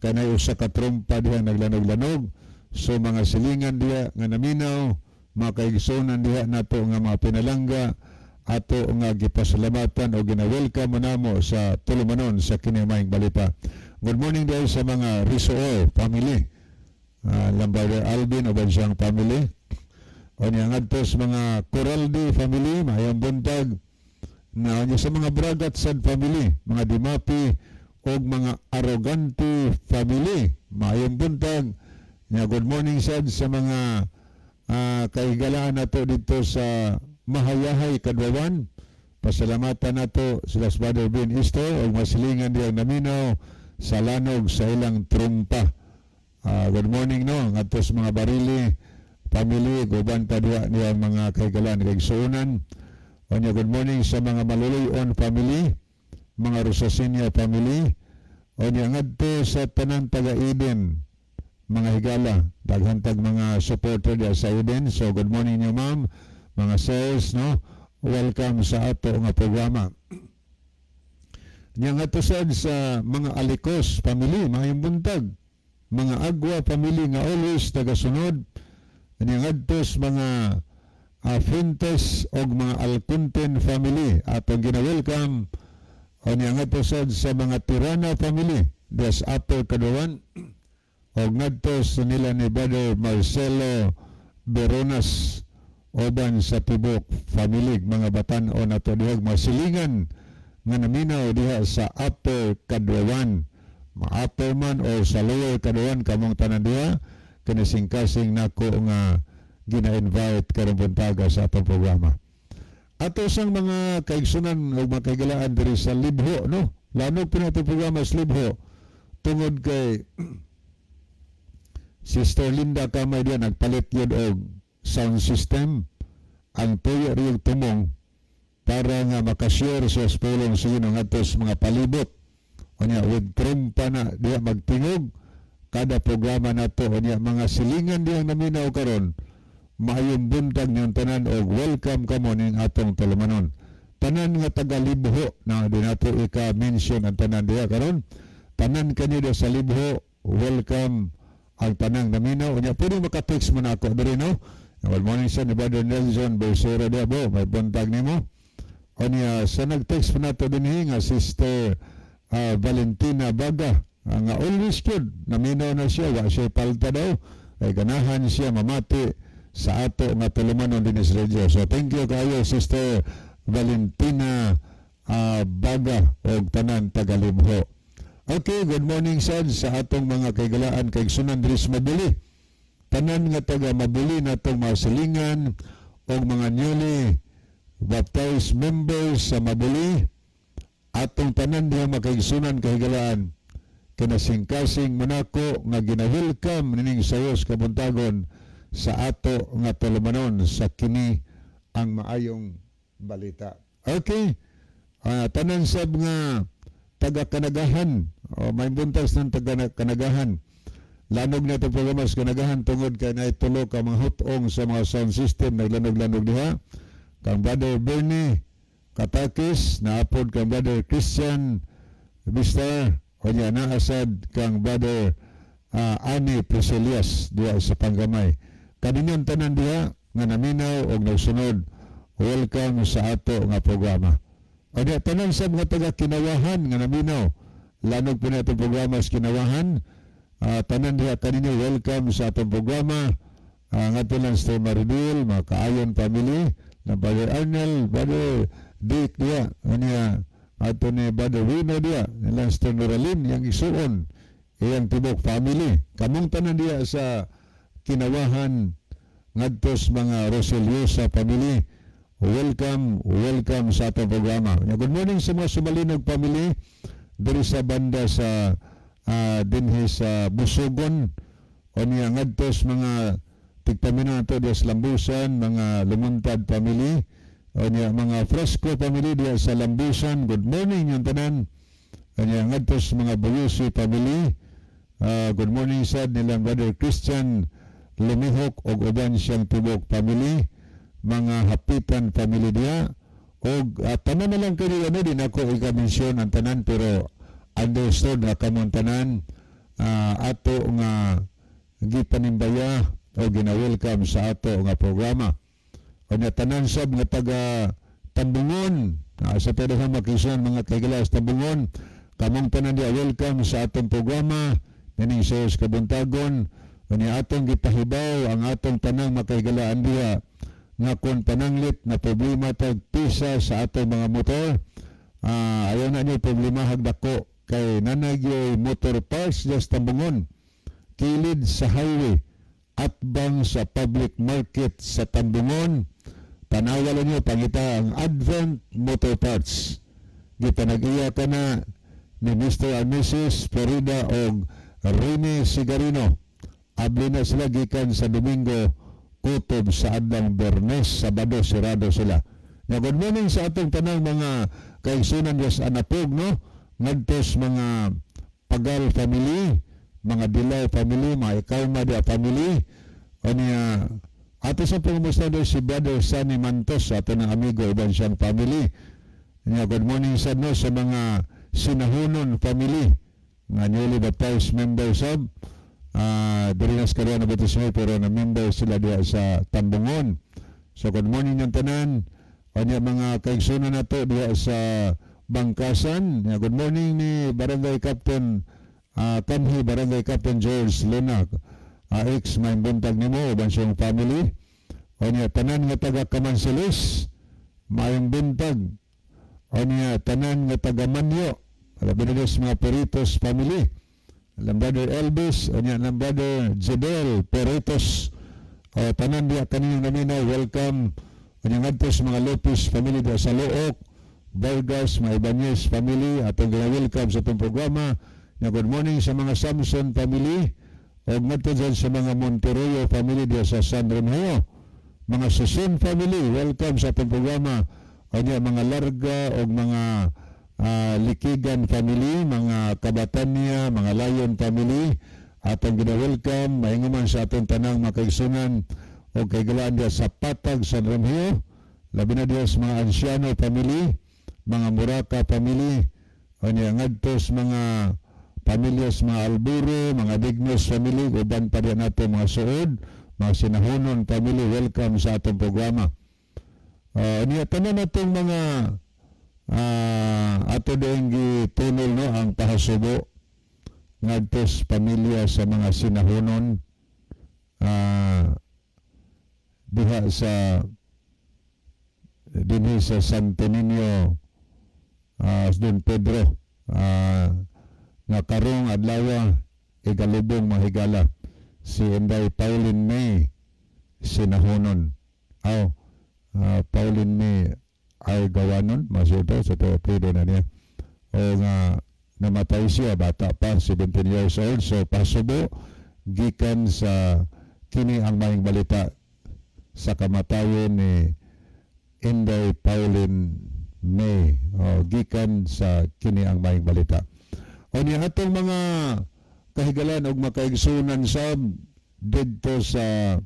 kanay usa ka trumpa diha naglanog-lanog. So mga silingan diha nga naminaw, mga kaigsuonan diha nato nga mga pinalangga, ato nga gipasalamatan o gina-welcome namo sa tulumanon sa kinimayng balita. Good morning diha sa mga Rizoo family. Lambarder Alvin uban siyang family. O niya ngadto sa mga Coraldi family, mayong buntag. Na niya sa mga Bragat sad family, mga Dimapi og mga Arrogante family, mayong buntag. Nya good morning sad sa mga kaigalaan nato dito sa Mahayahay, Kadwawan. Pasalamatan nato sila sa Brother Ben Easter og masilingan diyang naminaw sa lanog sa ilang trumpa. Good morning, no, ngadto sa mga Barili family, guban pa diha niya mga kaigalan kaigsuonan. Onya good morning sa mga Maluloy-on family, mga Rosasinia family. Onya ngadto sa tanan taga Eden, mga higala, daghan tag mga supporter diha sa Eden. So good morning niyo, ma'am, mga sirs, no. Welcome sa ato nga programa. Nya ngadto sad sa mga Alikos family, mga buntag, mga Agwa family nga always tagasunod. Nya ngadto sa mga Fuentes og mga Alconten family, atong gina-welcome. O niya ngadto sad sa mga Tirana family des Upper Caduan og ngadto sa nila ni Brother Marcelo Veronas uban sa tibok family, mga batan-on nato diha, mga silingan nga naminaw diha sa Upper Caduan, ma upper man o sa Lower Caduan, kamong tanan diha kinasingkasing nako nga gina-invite karong buntaga sa atong programa. Ato sang mga kaigsunan o mga kahigalaan diri sa Libho, no? Lanog po natin programa sa Libho tungod kay Sister Linda Kamay diya nagpalit yun og sound system, ang tuyo riyong tumong para nga makashare sa pulong sa Ginoo ngadto sa mga palibot. Unya with trumpa na diya magtingog kada programa nato. Unya mga silingan diyang naminaw karon, maayong buntag niyong tanan og welcome kamo ning atong tulumanon. Tanan nga taga Libho na di nato ika-mention ang tanan diha karon, tanan kanyo diha sa Libho, welcome ang tanang naminaw. Unya pwede maka-text mo na ako diri, no. Good morning sa ni Brother Nelson Bersera Diabo, maayong buntag nimo. O niya, sa nag-text pa nato dinhi nga Sister Valentina Baga, nga always good, naminaw na siya, wa siya palta daw, kay ganahan siya mamati sa ato nga tulumanon dinhi sa radio. So thank you kayo, Sister Valentina Baga og tanan tagalibho. Okay, good morning sad sa atong mga kaigalaan kay Sunan diri sa Mabuli. Tanan nga taga Mabuli natong mga silingan og mga newly baptized members sa Mabuli, atong tanan diha makaigsunan kahigalaan kinasingkasing manako nga gina-welcome nining sayos kabuntagon sa ato nga tulumanon sa kini ang maayong balita. Okay. Tanan sab nga taga Kanagahan o may buntag ng taga Kanagahan. Lanog na ito programa sa Kanagahan tungod kay naitulo ka mga hutong sa mga sound system naglanog-lanog diha. Kang Brother Bernie Katakis, naapod kang Brother Christian Bistar, o niya naasad kang Brother Ani Priscilias diha sa Panggamay. Kaninyong tanan diha nga naminaw og nagsunod, welcome sa ato nga programa. O diha, tanan sa mga taga Kinawahan nga naminaw, lanog po na itong programa sa Kinawahan, tanan diha kaninyo, welcome sa atong programa. Ngadto lang sa Maribel, mga Kaayon family, na Brother Arnel, Brother Dick diha, niya ato ni Brother Wino diha, nilang Sister Noralyn, yang isuon, iyang tibok family. Kamong tanan diha sa Kinawahan, ngadtos mga Roseliosa family, welcome, welcome sa atong programa. Good morning sa mga Sumalinog family, diri sa banda sa dinhi sa Busugon, o niya ngadtos mga tigpaminaw nato diya sa Lambusan, mga Lumuntad family, o niya mga Fresco family diya sa Lambusan, good morning yung tanan. O niya ngadtos mga Buyusi family, good morning sad nilang Brother Christian Lumihok og uban siyang tibok family, mga Hapitan family diya, og tanan na lang kayo, ano din ako ika-mention ang tanan, pero understood na kamong tanan ato nga gipanimbaya o gina-welcome sa ato nga programa. O nya tanan sab nga taga Tambungon, sa Pedro Makison, mga kaigalas Tambungon, kamong tanan diya, welcome sa atong programa nining sa kabuntagon. O nya atong gipahibaw ang atong tanang makaigalaan diha nga kung pananglit na problema tag pisa sa atong mga motor, ayaw na niyo problema hagdako kay nanagyoy motor parts just Tambungon, kilid sa highway, atbang sa public market sa Tambungon. Tanawa lang niyo, pangita ang Advent Motor Parts. Gipanag-iya ka na ni Mr. and Mrs. Florida og Rene Sigarino. Abli na sila gikan sa Domingo kutob sa adlang Bernes, Sabado sirado sila. Na good morning sa atong tanang mga kaigsunan sa Anapog, no? Ngadtos mga Pagal family, mga Dilaw family, mga Ikalma dia family. O niya, ato sa pangumusta daw si Brother Sunny Mantos, ato ng amigo, uban siyang family. Niya, good morning sa no, sa mga Sinahunon family, nga newly baptized members of diri na sa Karuan na bautismo, pero na member sila diha sa Tambungon. So good morning yung tanan. O niya mga kaigsunan nato diha sa Bangkasan. Niya, good morning ni Barangay Captain Kanhi Barangay Captain George Luna. Ex may buntag nimo uban siyang family. O niya tanan nga taga Kamansilis, maayong buntag. O niya tanan nga taga Manyo, labi na sa mga Peritos family. Alam Brother Elvis, o niya alam Brother Jedel Peritos. O tanan diya kaninyong naminaw, welcome. O niya ngadto sa mga Lopez family diya sa Looc, Vargas, mga Ibanez family, atong gina-welcome sa atong programa. Nya good morning sa mga Samson family, o ngadto dyan sa mga Monteroyo family diya sa San Romeo. Mga Susun family, welcome sa atong programa. O niya mga Larga o mga Likigan family, mga Kabatanya, mga Lion family, atong gina-welcome, mainguman sa atong tanang makaigsunan o kaigalaan diya sa Patag, San Romeo, labi na diya sa mga Anciano family, mga Muraka family, o niya ngadto sa mga pamilya sa mga Alburo, mga Dignos family, uban pa diya nato mga Suod, Mga Sinahonon family, welcome sa atong programa. Niya tanan natong mga ato din gitunol, no, ang pahasubo ngadto sa pamilya sa mga Sinahonon diha sa dinhi sa Santo Niño Don Pedro nga karong adlaw ikalubong, mga higala, si Inday Pauline May Sinahonon. Aw, Pauline May ay gawanon masulto sa to apelyido na niya o nga namatay siya bata pa, 17 years old. So pasubo gikan sa kini ang maayong balita sa kamatayon ni Inday Pauline May o gikan sa kini ang maayong balita. O niya atong mga kahigalan og makaigsunan sab didto sa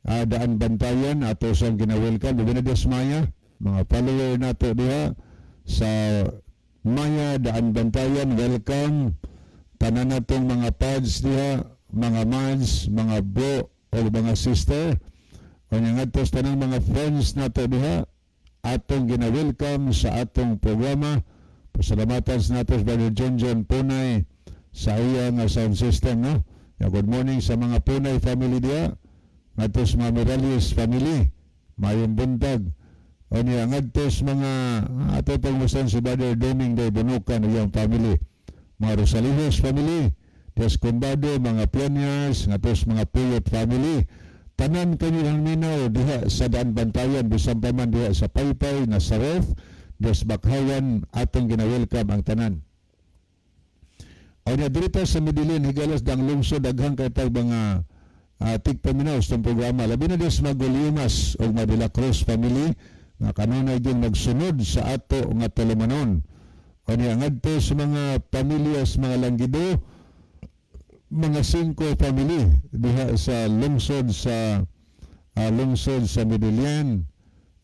Daan Bantayan, ato sang gina-welcome labi na Dios Maya, mga follower nato diha sa Maya Daan Bantayan, welcome. Tanan natong mga pads diha, mga mans, mga bro o mga sister. O nya ngadto sa tanang mga friends nato diha, atong gina-welcome sa atong programa. Pasalamatan sa nato sa Brother John John Punay sa iya nga sound system, no. Ya, good morning sa mga Punay family diha, ngadto sa mga Morales family, mayong buntag. O niya ngadto sa mga ato pong musan si Brother Doming Day Bunukan iyang family, mga Rosalijos family, Dios Combado, mga Pioneers, ngadto sa mga Puyot family, tanan kanyo minaw diha sa Daan Bantayan, bisan pa man diha sa Paypay, Nazareth, Dios Bakhawan, atong gina-welcome ang tanan. O niya dirita sa Medellin, higalas dang lungsod, daghang kay tag mga tigpaminaw sa programa. Labi na Dios Magulimas o Madila Cruz family nga kanunay din nagsunod sa ato nga tulumanon. O niya ngadto sa mga pamilya sa mga Langgido, mga singko family diha sa lungsod sa Medellin.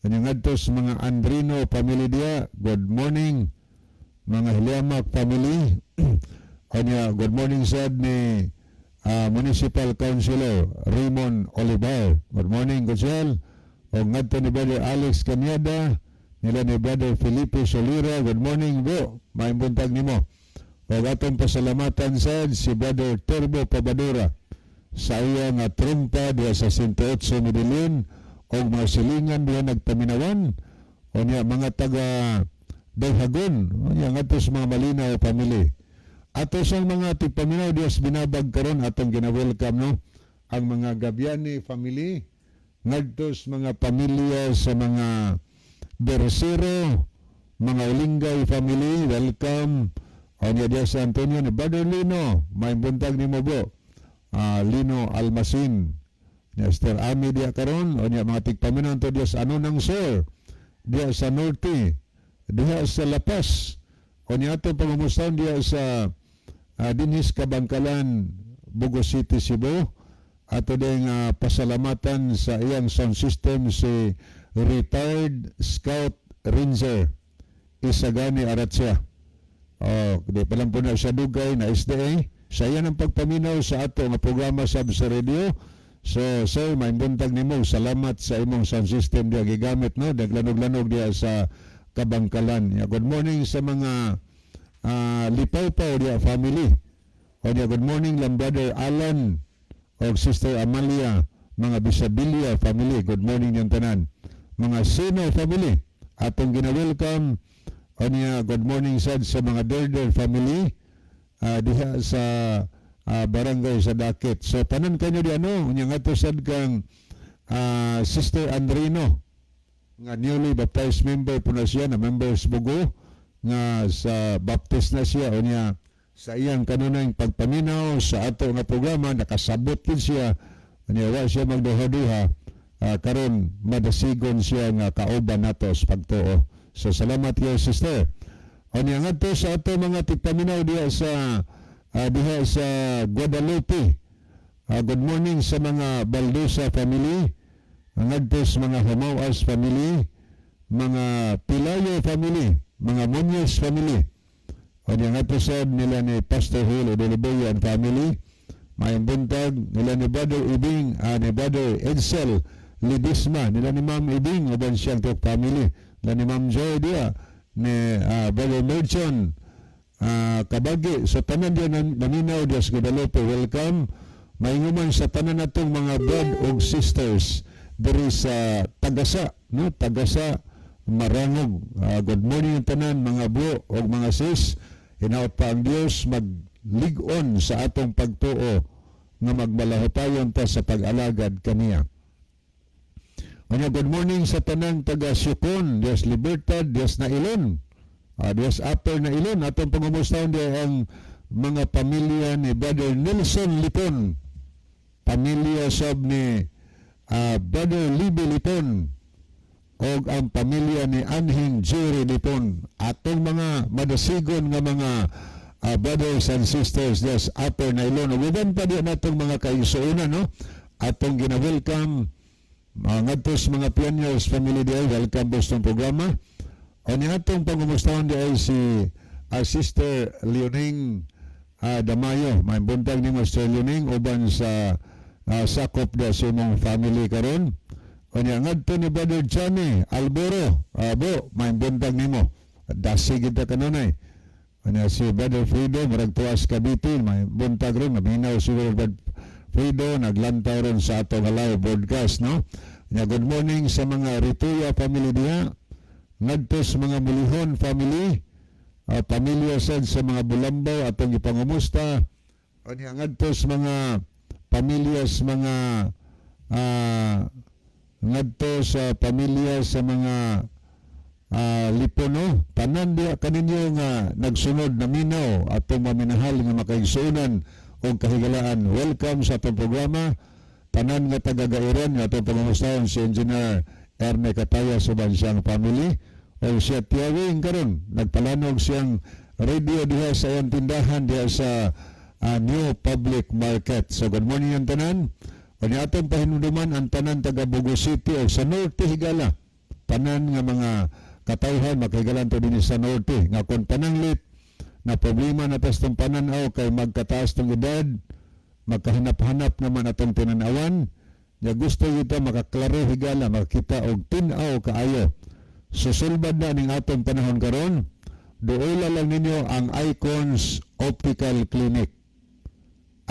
Kanya ngadto sa mga Andrino family diha, good morning. Mga Hiliamak family. Kanya good morning sad ni Municipal Councilor Raymond Olivar. Good morning, Konsehal. O ngadto ni Brother Alex Canyada, nila ni Brother Felipe Solira, good morning, bro. Maayong buntag nimo. O atong pasalamatan sad si Brother Turbo Pabadura sa iya nga trumpa diha sa 108 Medellin o mga silingan diha nagpaminawan. O niya mga taga Dayhagon, o niya ngadto sa mga Malinaw family. Ato sa mga tigpaminaw diha sa Binabag karon, atong gina-welcome, no, ang mga Gabiani family, ngadto sa mga pamilya sa mga Bersero, mga Ulingay family, welcome. O niya diha sa Antonio ni Brother Lino, may buntag nimo, bro. Lino Almacin. Niya Esther Ami diha karon, o niya mga tigpaminaw to diha sa Anonang Sur, diha sa Norte, diha sa La Paz. O niya ato pangamustan diha sa Dinis Kabangkalan, Bogo City, Cebu. Ato ding pasalamatan sa iyang sound system si retired Scout Ranger Isagani Aratsia. Oh, di pa lang po na siya dugay na SDA. Sa iyan ang pagpaminaw sa ato nga programa sab sa radio. So, sir, may buntag nimo. Salamat sa imong sound system diya gigamit, no. Naglanog-lanog diya sa Kabangkalan. Ya, good morning sa mga Lipawpaw diya family. O diya, good morning lang Brother Alan o Sister Amalia, mga Bisabilia family. Good morning yung tanan. Mga Sino family, atong gina-welcome. O niya, good morning sad sa mga Derder family diha sa barangay sa Dakit. So tanan kanyo di ano, unya nga to sad kang Sister Andrino nga newly baptized member po na siya, na member sa Bugo nga sa Baptist na siya. O niya sa iyang kanunay pagpaminaw sa ato nga programa, nakasabot din siya. Unya wa siya magduha-duha, karon madasigon siya nga kauban nato sa pagtuo. So salamat kay sister. O niya ngadto sa ato mga tigpaminaw diha sa Guadalupe. Good morning sa mga Baldosa family, ngadto sa mga Humawas family, mga Pilayo family, mga Munoz family. O niya ngadto sa nila ni Pastor Hill Odeliboyo and family, Maayong buntag nila ni Brother Ibing, ni Brother Edsel Lidisma, nila ni Ma'am Ibing uban siyang tibuok family, nila ni Ma'am Joy diya, ni Brother Merchon Kabagi. So tanan diya naminaw diya sa Guadalupe, welcome. Mainguman sa tanan natong mga brod ug sisters diri sa Tagasa, no, Tagasa, Marangog. Good morning tanan mga bro ug mga sis. Hinaot pa ang Dios maglig-on sa atong pagtuo nga magmalahotayon ta sa pag-alagad kaniya. Ano, good morning sa tanang taga Sukon, Dios Libertad, Dios Nailon. Dios Upper Nailon, atong pangumustahon di ang mga pamilya ni Brother Nelson Lipon. Pamilya sab ni Brother Libby Lipon og ang pamilya ni Anhing Jerry Lipon. Atong mga madasigon nga mga brothers and sisters des Upper Nailon. Ug uban pa di natong mga kaigsuonan, no? Atong gina-welcome mga ngadto sa mga pioneers family di ay, welcome po sa programa. O ni atong pangumustahon di ay si Sister Leoning Damayo. May buntag ni Sister Leoning uban sa sakop da sa imong family karon. O niya ngadto ni Brother Johnny Alboro. Bo, may buntag nimo. Dasig kita kanunay. O niya si Brother Frido, murag tuas Cavite, may buntag ron, maminaw si Brother Frido, naglantaw ron sa atong live broadcast, no? Nya, good morning sa mga Rituya family diha, ngadto sa mga Mulihon family, pamilya sad sa mga Bulambaw atong gipangumusta. O niya ngadto sa mga pamilya sa mga ngadto sa pamilya sa mga Lipono, tanan diha kaninyo nga nagsunod na minaw atong maminahal nga makaigsuonan og kahigalaan. Welcome sa atong programa. Tanan nga taga-Gairan nga atong pangumustahon si Engineer Erne Kataya sa siyang family. O siya tiyawing karon nagpalanog siyang radio diha sa iyang tindahan diha sa New Public Market. So good morning ang tanan. O ni atong pahinumduman ang tanan taga Bogo City o sa Norte higala. Tanan nga mga katawhan makahigalan to dinhi sa Norte nga kung pananglit na problema na tas tong pananaw kay magkataas tong edad, magkahanap-hanap naman atong tinanawan nya, gusto kita makaklaro higala, makita og tin-aw kaayo. Susulbad na ning atong panahon karon. Duola lang ninyo ang Icons Optical Clinic.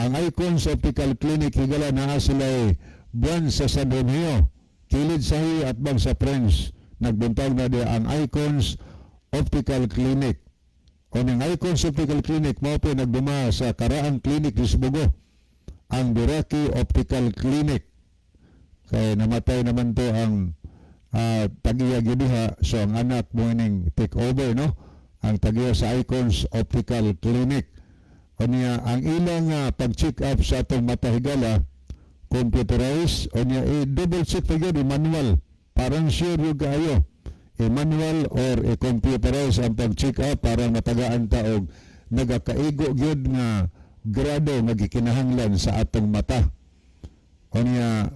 Ang Icons Optical Clinic higala, naa sila buwan sa San Romeo, kilid sa hi at bang sa Friends. Nagbuntag na di ang Icons Optical Clinic. O ning Icons Optical Clinic mao po nagduma sa Karaan Clinic Lisbogo, ang Biraki Optical Clinic, kay namatay naman to ang tagiya diha, so ang anak mo ning take over, no, ang tagiya sa Icons Optical Clinic. O niya ang ilang pag-check up sa atong mata higala, computerized. O niya i-double check pa gyud, i-manual, parang sure yung kaayo, i-manual or i-computerize ang pag-check up para matagaan ta og nagakaigo gyud nga grado nga gikinahanglan sa atong mata. O niya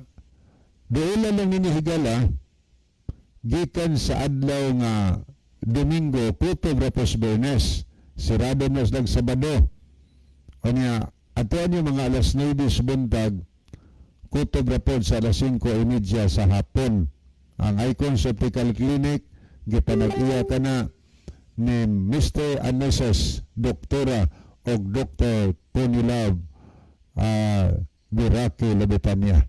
doon lang ninyo higala, gikan sa adlaw nga Domingo, kutob ra pos Biyernes, sirado na silang Sabado. O niya atuan yung mga alas 9 sa buntag, kutob ra pod sa alas 5:30 sa hapon. Ang Icons Optical Clinic gipanag-iya kana ni Mr. and Mrs. Doktora og Dr. Tony Love Biraki Lobetania.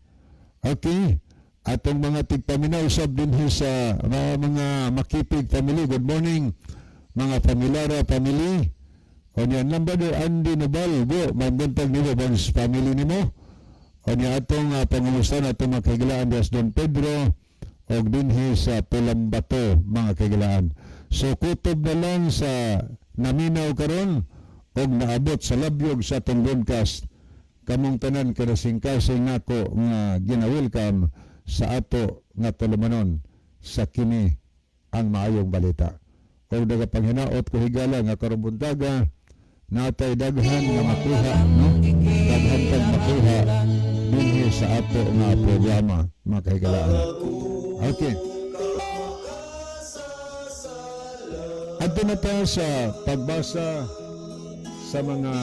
Okay. Atong mga tigpaminaw sab dinhi sa mga Makipig family. Good morning mga Familiara family. O niya number Andy Nobal, bo, may buntag nimo bans family nimo. O niya atong pangumusta na atong mga kahigalaan dias Don Pedro og dinhi sa Pulambato, mga kahigalaan. So kutob na lang sa naminaw karon og naabot sa labyog sa atong broadcast, kamong tanan kasing-kasing nako nga gina-welcome sa ato nga tulumanon sa Kini ang Maayong Balita. Og nagapanghinaot ko higala nga karong buntaga natay daghan nga makuha, no? Daghan tag makuha dinhi sa ato nga programa, mga kahigalaan. Okay. Adto na ta sa pagbasa sa mga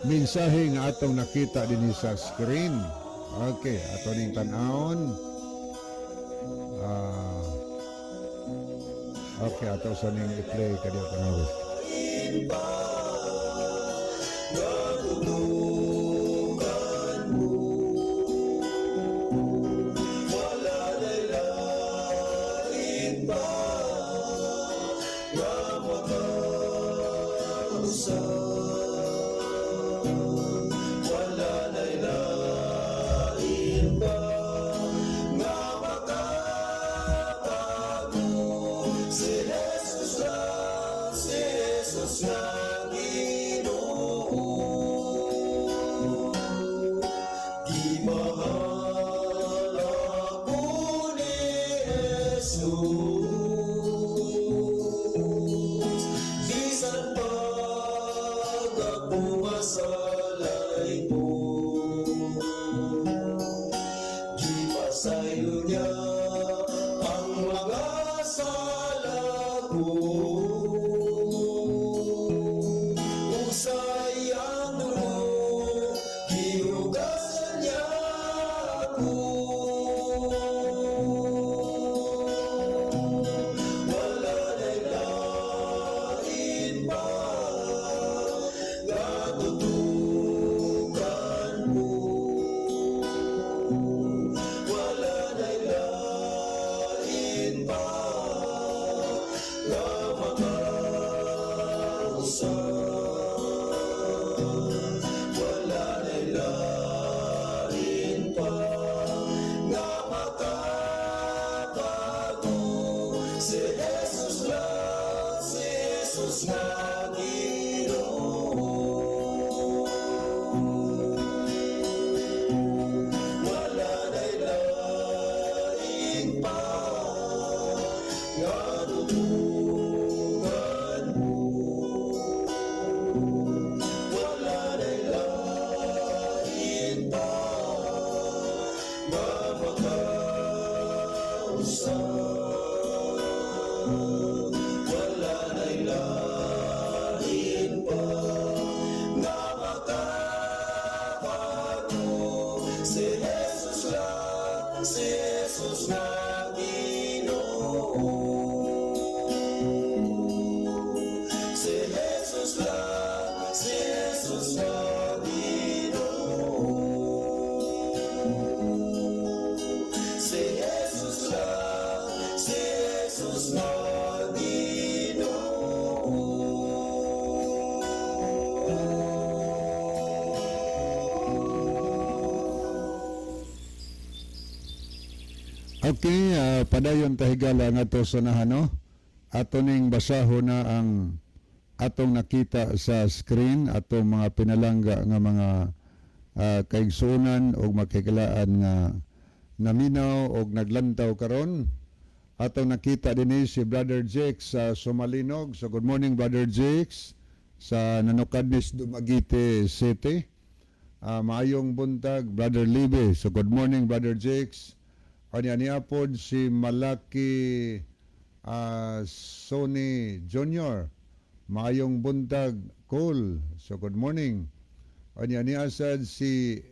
Mensahe nga atong nakita dinhi sa screen. Okay, ato ning tan-awon. Okay, ato sa ning i-play kadiyo tanawi. Si Jesus lang, si Jesus nga Ginoo. Gimahal ako ni Jesus, bisan pag ako masalay ko. Gipasaylo niya ang mga sala ko. Ug sa iyang dugo, gihugasan niya ako. Wala na'y lain pa nga tutukan mo. Wala na'y lain pa nga makausap. Wala na'y lain pa nga makabago. Si Jesus lang, si Jesus nga Ginoo. Wala na'y lain pa nga tutukan mo. Wala na'y lain pa nga makausap. Wala na'y lain pa nga makabago. Si Jesus lang, si Jesus nga Ginoo. Si Jesus lang, si Jesus nga Ginoo. Si Jesus lang, si Jesus nga Ginoo. Okay, padayon ta, higala, nga sa nahano. Ato ning basahon na ang atong nakita sa screen, atong mga pinalangga nga mga kaigsuonan o makikilaan nga naminaw o naglantaw karon. Atong nakita dinhi si Brother Jake sa Sumalinog. So good morning, Brother Jake, sa Nanukadnes, Dumaguete City. Maayong buntag, Brother Libe. So good morning, Brother Jakes. Anya niapod si Malaki Sony Jr. Maayong buntag, Cole. So good morning. Anya niasad si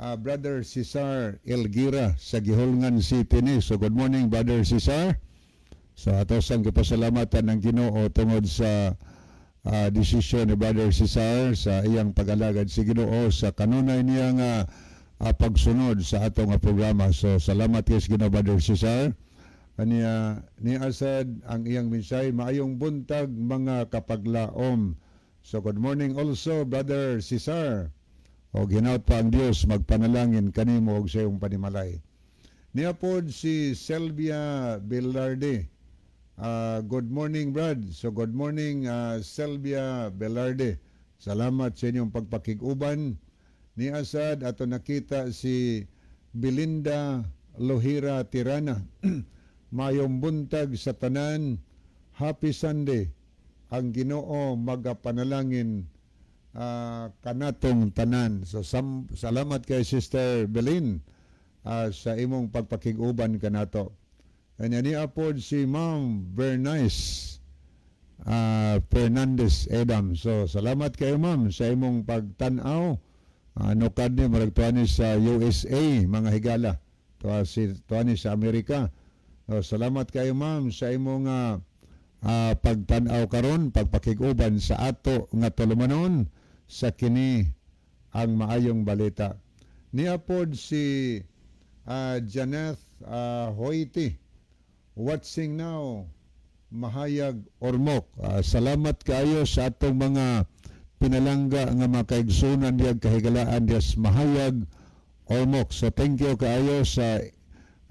Brother Cesar Elgira sa Guihulngan City ni. So good morning, Brother Cesar. So ato sang gipasalamatan ng Ginoo tungod sa desisyon ni Brother Cesar sa iyang pag-alagad sa Ginoo sa kanunay niya nga pagsunod sa atong nga programa. So salamat kay sa Ginoo, Brother Cesar. Aniya ni asad ang iyang mensahe, "Maayong buntag, mga kapaglaom." So good morning also, Brother Cesar. O hinaut pa ang Dios magpanalangin kanimo og sa iyong panimalay. Niapod si Selvia Velarde. Good morning, Brad. So good morning, Selvia Velarde. Salamat sa inyong pagpakig-uban. Ni Asad ato nakita si Belinda Lohira Tirana. "Mayong buntag sa tanan. Happy Sunday. Ang Ginoo magapanalangin kanatong tanan." So salamat kay Sister Belin sa imong pagpakig-uban kanato. Kanya ni apod si Ma'am Bernice. Fernandez Edam. So salamat kayo, ma'am, sa imong pagtan-aw. Nukad ni murag tuwa ni sa USA, mga higala. Tuwa si tuwa ni sa Amerika. So, salamat kayo, ma'am, sa imong pagtan-aw karon, pagpakig-uban sa ato nga tulumanon sa kini ang maayong balita. Niya pod si Janeth Hoiti, watching now, Mahayag, Ormoc. Salamat kaayo sa atong mga pinalangga nga mga kaigsunan diya kahigalaan diya sa Mahayag, Ormoc. So thank you kaayo sa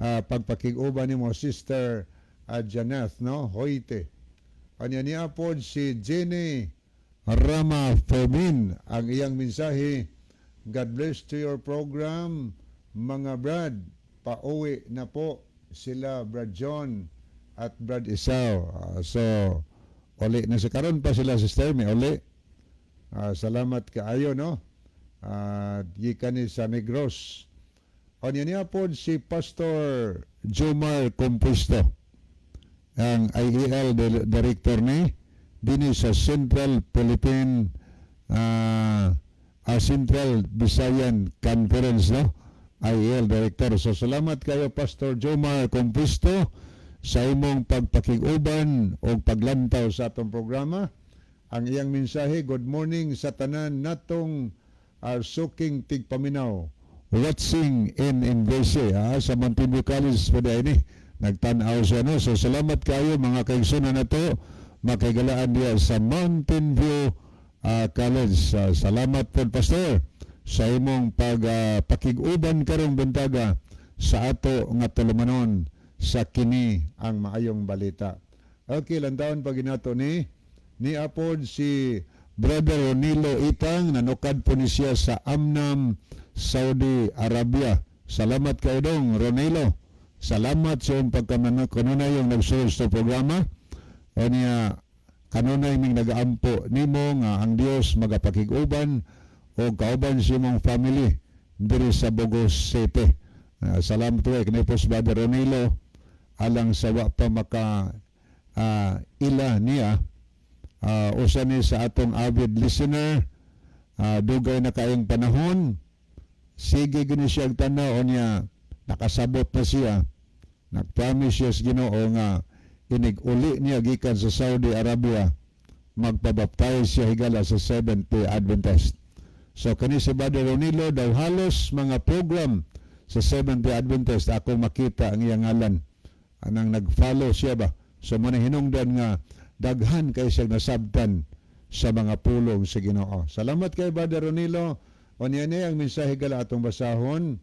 pagpakig-uban nimo, Sister Janeth, no, Hoite. Anya niya pod si Jenny Rama Fermin, ang iyang mensahe, "God bless to your program, mga brad. Pauwi na po sila Brad John at Brad Isao." So uli na sa karon pa sila, Sister, may uli. Salamat kaayo, no. Gikan ni sa Negros. Anya niya po si Pastor Jomar Compuesto, ang IEL director ni dinhi sa Central Philippine Central Visayan Conference, no, IEL director. So salamat kayo, Pastor Jomar Compuesto, sa imong pagpakig-uban o paglantaw sa atong programa. Ang iyang mensahe, "Good morning sa tanan natong suking tigpaminaw watching in Inverse," sa Mountain View College pa ini nagtan-aw siya, no. So salamat kayo, mga kaigsunan nato makaigalaan diya sa Mountain View College. Salamat po, Pastor, sa imong pag pakig-uban karong buntaga sa ato nga tulumanon sa kini ang maayong balita. Okay, lantawon pa ginato ni apod si Brother Ronilo Itang, nanukad po ni siya sa Amnam, Saudi Arabia. Salamat kay dong Ronilo. Salamat sa iyong pagkamano kanunay yung nagsulod sa programa. O niya, kanunay ming nagaampo nimo nga ang Dios magapakig-uban o kauban sa imong family diri sa Bogos City. Salamat po kay po si Brother Ronilo, alang sa wa pa maka ila niya, usa ni sa atong avid listener, dugay na kaayong panahon sige gini siya og tanaw niya, nakasabot na siya, nagpromise siya sa Ginoo nga inig uli niya gikan sa Saudi Arabia, magpabaptize siya, higala, sa Seventh Day Adventist. So kani si Brother Ronilo daw halos mga program sa Seventh Day Adventist ako makita ang iyang ngalan, anang nag-follow siya ba. So mo na hinungdan nga daghan kay siya nasabtan sa mga pulong sa Ginoo. Salamat kay Brother Ronilo. O niya ni ang mensahe gala atong basahon.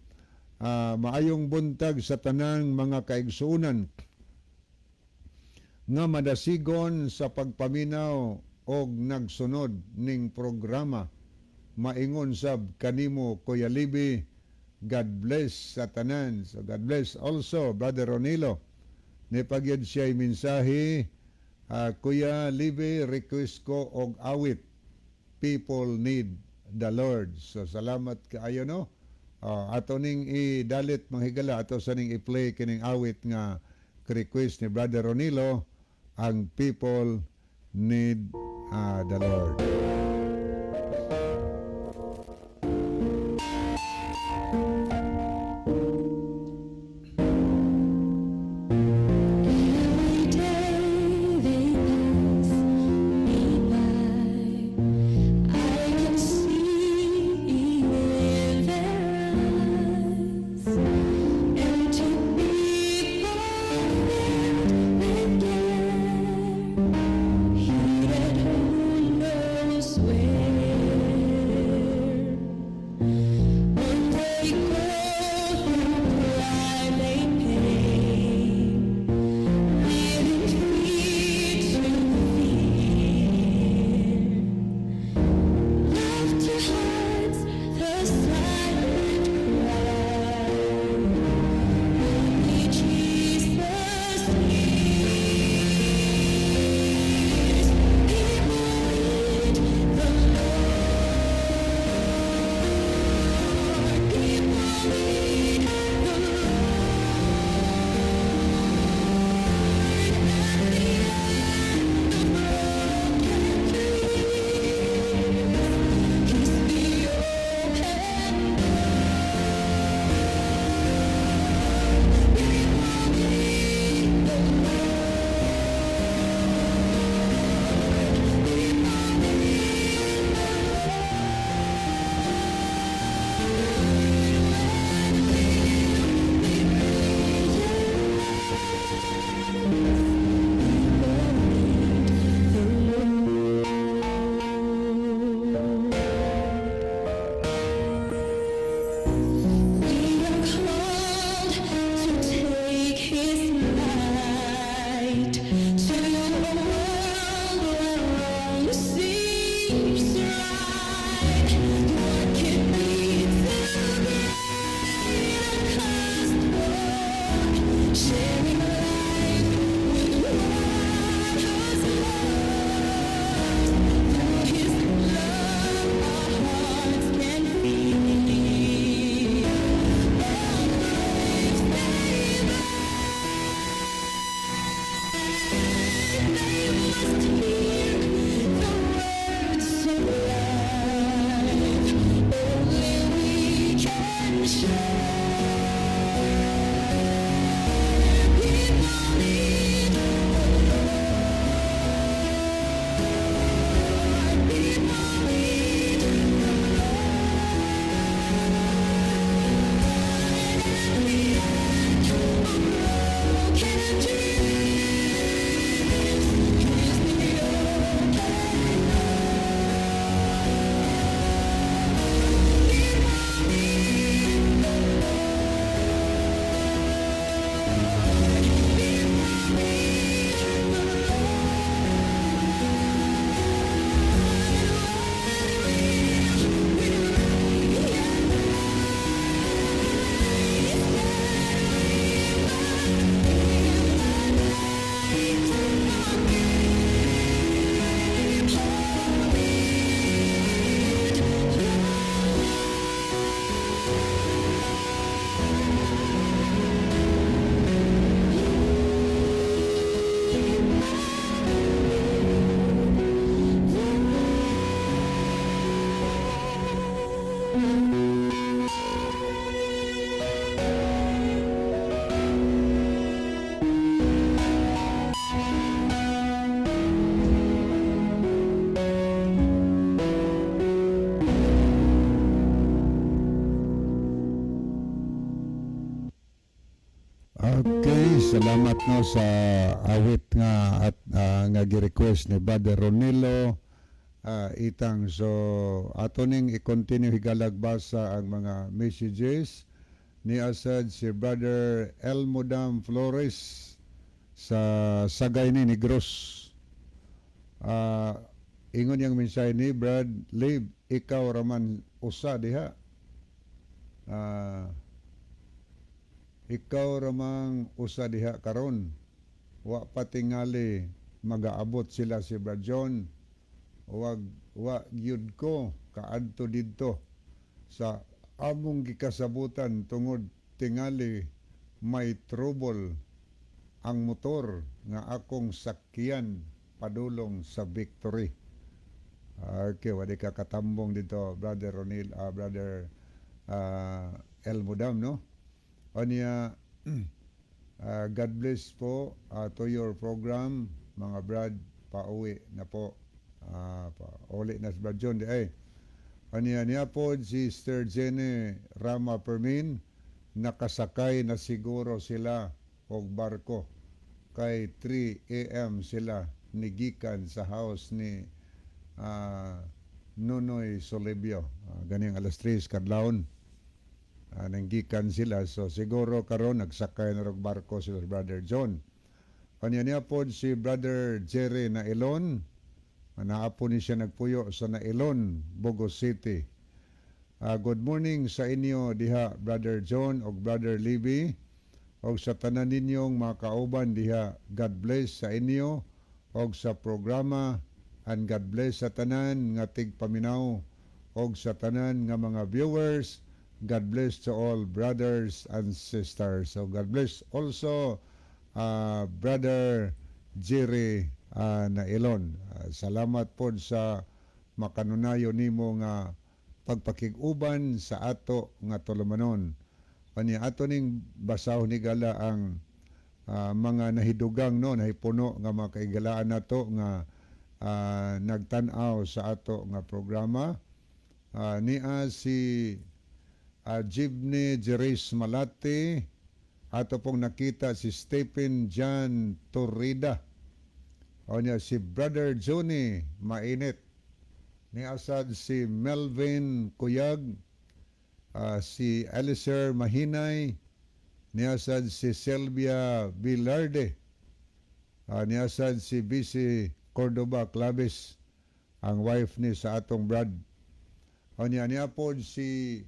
Maayong buntag sa tanang mga kaigsuonan nga madasigon sa pagpaminaw og nagsunod ning programa. Maingon sab kanimo, Kuya Libi. God bless sa tanan. So God bless also, Brother Ronilo. Ni pagyud siya mensahe, "Kuya Libi, request ko og awit, People Need the Lord." So salamat kaayo, no. Ato ning idalit, mga higala, ato sa ning i-play kining awit nga request ni Brother Ronilo, ang People Need the Lord. Every day they pass me by. I can see in their eyes. Empty people filled with care, headed who knows where. Salamat, no, sa awit nga at nga gi-request ni Brother Ronilo Itang. So ato ning i-continue, higalag, basa ang mga messages ni asad si Brother Elmodam Flores sa Sagay ni Negros. Ingon yang mensahe ni Brad Lib, ikaw raman usa diha. Ikaw ramang usa diha karon. Wa pa tingali magaabot sila si Brad John. Wag wa gyud ko kaadto didto sa among gikasabutan tungod tingali may trouble ang motor nga akong sakyan padulong sa Victory. Okay, wadi ka katambong dito, Brother Ronil, Brother El Mudam, no? Anya, God bless po to your program, mga brad, pauwi na po. Pauli na si Brad John, di ay. Anya niya po si Sister Jenny Rama Permin, nakasakay na siguro sila og barko kay 3 a.m. sila nigikan sa house ni Nonoy Solibio. Ganing alas 3 kadlawon. Nanggikan sila. So siguro karon nagsakay na rog barko sila si Brother John. Kanya niya po si Brother Jerry Nailon. Naa po ni siya nagpuyo sa Nailon, Bogo City. Good morning sa inyo diha, Brother John og Brother Libby, og sa tanan ninyong mga kauban diha. God bless sa inyo og sa programa and God bless sa tanan nga tigpaminaw og sa tanan nga mga viewers. God bless to all brothers and sisters. So God bless also, Brother Jerry Nailon. Salamat po sa makanunayo nimo nga pagpakig-uban sa ato nga tulumanon. Kanya ato ning basahon higala ang mga nahidugang, no, nahipuno nga mga kaigalaan nato nga nagtan-aw sa ato nga programa. Nia si Jibney Jeris Malate, ato pong nakita si Stephen John Torrida. O niya si Brother Johnny Mainit. Ni asad si Melvin Kuyag, si Alicer Mahinay, ni asad si Selvia Villarde, ni asad si BC Cordoba Claves, ang wife ni sa atong brad. O niya niya po si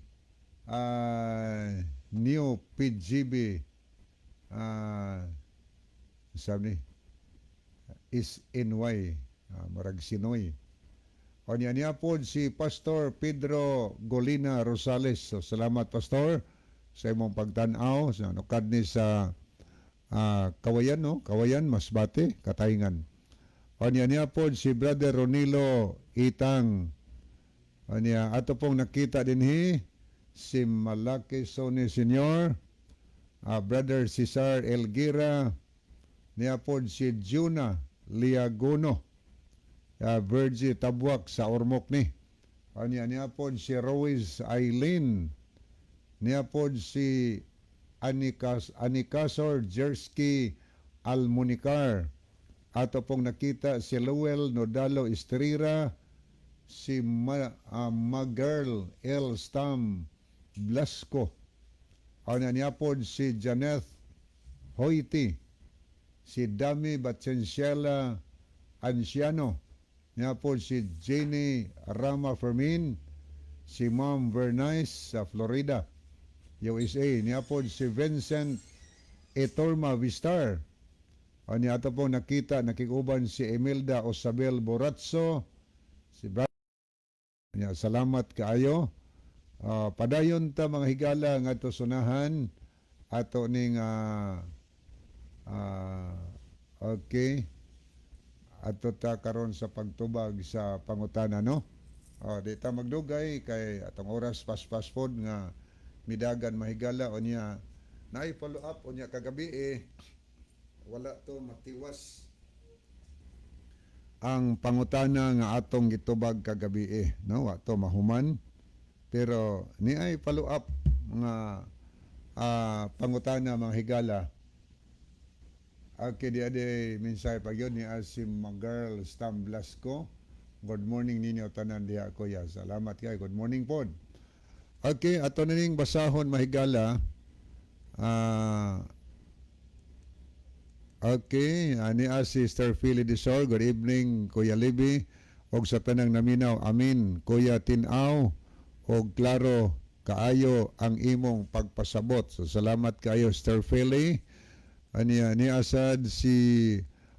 New PGB, sabi ni is NY, marag Sinoy. O niya niya po si Pastor Pedro Golina Rosales. So, salamat, Pastor, sa imong pagtan-aw sa nukad ni sa Kawayan, no? Kawayan, Masbate, Katayngan. O niya niya po si Brother Ronilo Itang. O niya ato pong nakita dinhi si Malaki Sony Senior, Brother Cesar Elgira, niya po si Juna Liagono, Virgie Tabwak sa Ormoc ni. O niya niya po si Rose Eileen, niya po si Anicasor Jersky Almunicar. Ato pong nakita si Lowell Nodalo Estrera, si Magirl L. Stam Blasco. Ano niya po si Janeth Hoiti, si Dami Batsensiela Anciano, niya po si Jenny Rama Fermin, si Ma'am Vernice sa Florida, USA. Niya po si Vincent Etorma Vistar. O niya ato po nakita, nakikuban si Emilda Osabel Boratso, si Brad. Niya, salamat kaayo. Padayon ta, mga higala, nga ato sunahan ato ning okay, ato ta karon sa pagtubag sa pangutana, no. Oh, di ta magdugay kay atong oras paspas pod nga midagan, mahigala. Unya naay follow up, unya kagabi eh wala to matiwas ang pangutana nga atong gitubag kagabi eh, no, wa to mahuman, pero ni ay follow up mga pangutana, mga higala. Okay, di adi mensahe pa gyud ni si Girl Stam Blasco. "Good morning ninyo tanan diha, kuya." Salamat kay. Good morning pod. Okay, ato na ning basahon, mahigala. Okay, ani si Sister Philly Desor. "Good evening, Kuya Libby og sa tanang naminaw. Amin, Kuya, tin-aw og klaro kaayo ang imong pagpasabot." So salamat kaayo, Sister Philly. Ani ni asad si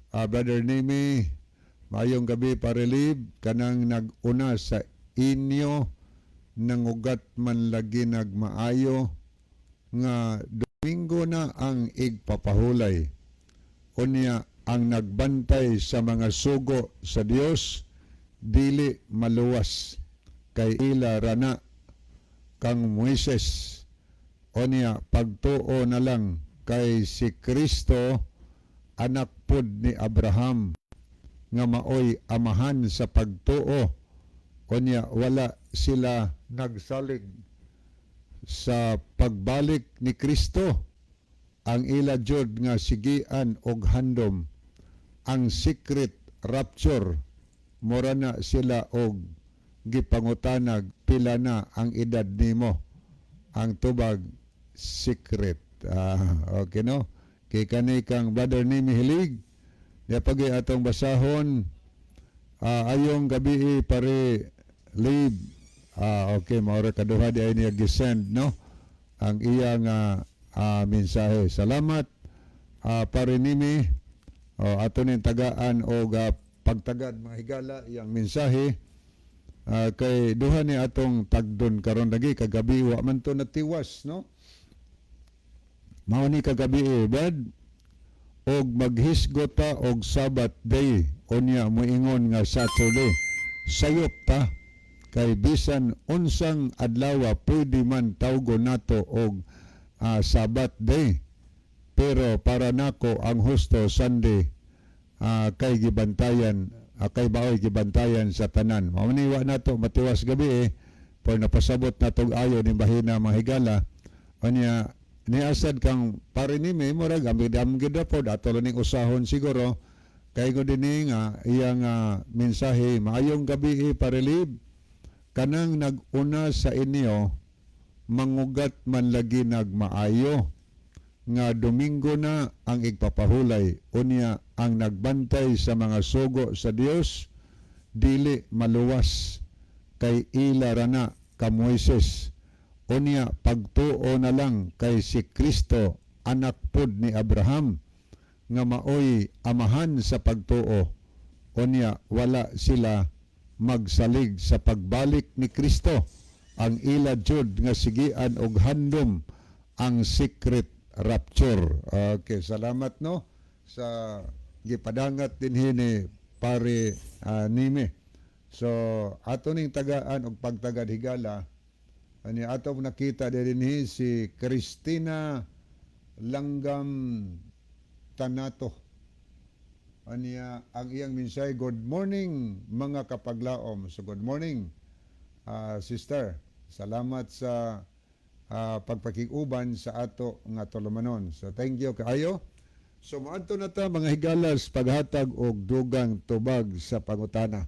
Brother Nimi. "Maayong gabi, Pare Lib. Kanang nag-una sa inyo nangugat man lagi nagmaayo nga Domingo na ang igpapahulay. Unya ang nagbantay sa mga sugo sa Dios dili maluwas kay ila rana kang Moises. Unya pagtuo na lang kay si Kristo anak pod ni Abraham nga maoy amahan sa pagtuo. Unya wala sila nagsalig sa pagbalik ni Kristo. Ang ila jud nga sigian og handom ang secret rapture. Mura na sila og gipangutanag, 'Pila na ang edad nimo?' Ang tubag, secret." Ah, okay, no, kay kani kang Brother Nimi Hilig. Di pagi atong basahon. "Ayong gabi, Pare Lib." Okay, mao ra kaduha di ay niya gisend, no, ang iya nga mensahe. Salamat, Pare Nimi. O, ato ning tagaan og pagtagad, mga higala, iyang mensahe. Kay duha ni atong tagdon karon lagi kagabi wa man to natiwas, no. Mao ni kagabi eh, bad og maghisgot ta og Sabbath day, unya moingon nga Saturday, sayop ta kay bisan unsang adlaw pwede man tawgon nato og Sabbath day, pero para nako ang husto Sunday, kay gibantayan, kay baoy gibantayan sa tanan. Mao ni wa nato matiwas gabi eh, pero napasabot natog ayo ni bahina, mga higala. Unya ni asad kang Pare ni may murag amid gid pod ato ning usahon siguro kay ko dinhi nga iyang mensahe. "Maayong gabi, Pare Lib. Kanang nag-una sa inyo mangugat man lagi nagmaayo nga Domingo na ang igpapahulay. Unya ang nagbantay sa mga sugo sa Dios dili maluwas kay ila rana ka Moises. Unya pagtuo na lang kay si Kristo anak pud ni Abraham nga maoy amahan sa pagtuo. Unya wala sila magsalig sa pagbalik ni Kristo. Ang ila jud nga sigian og handom ang secret rapture." Okay, salamat, no, sa gipadangat dinhi ni Pare Nime. So ato ning tagaan og pagtagad, higala. Ani ato nakita dinhi si Christina Langgam Tanato. Aniya ang iyang mensahe, "Good morning, mga kapaglaom." So good morning, sister. Salamat sa pagpakig-uban sa ato nga tulumanon. So thank you kaayo. So moadto na ta, mga higalas, paghatag og dugang tubag sa pangutana.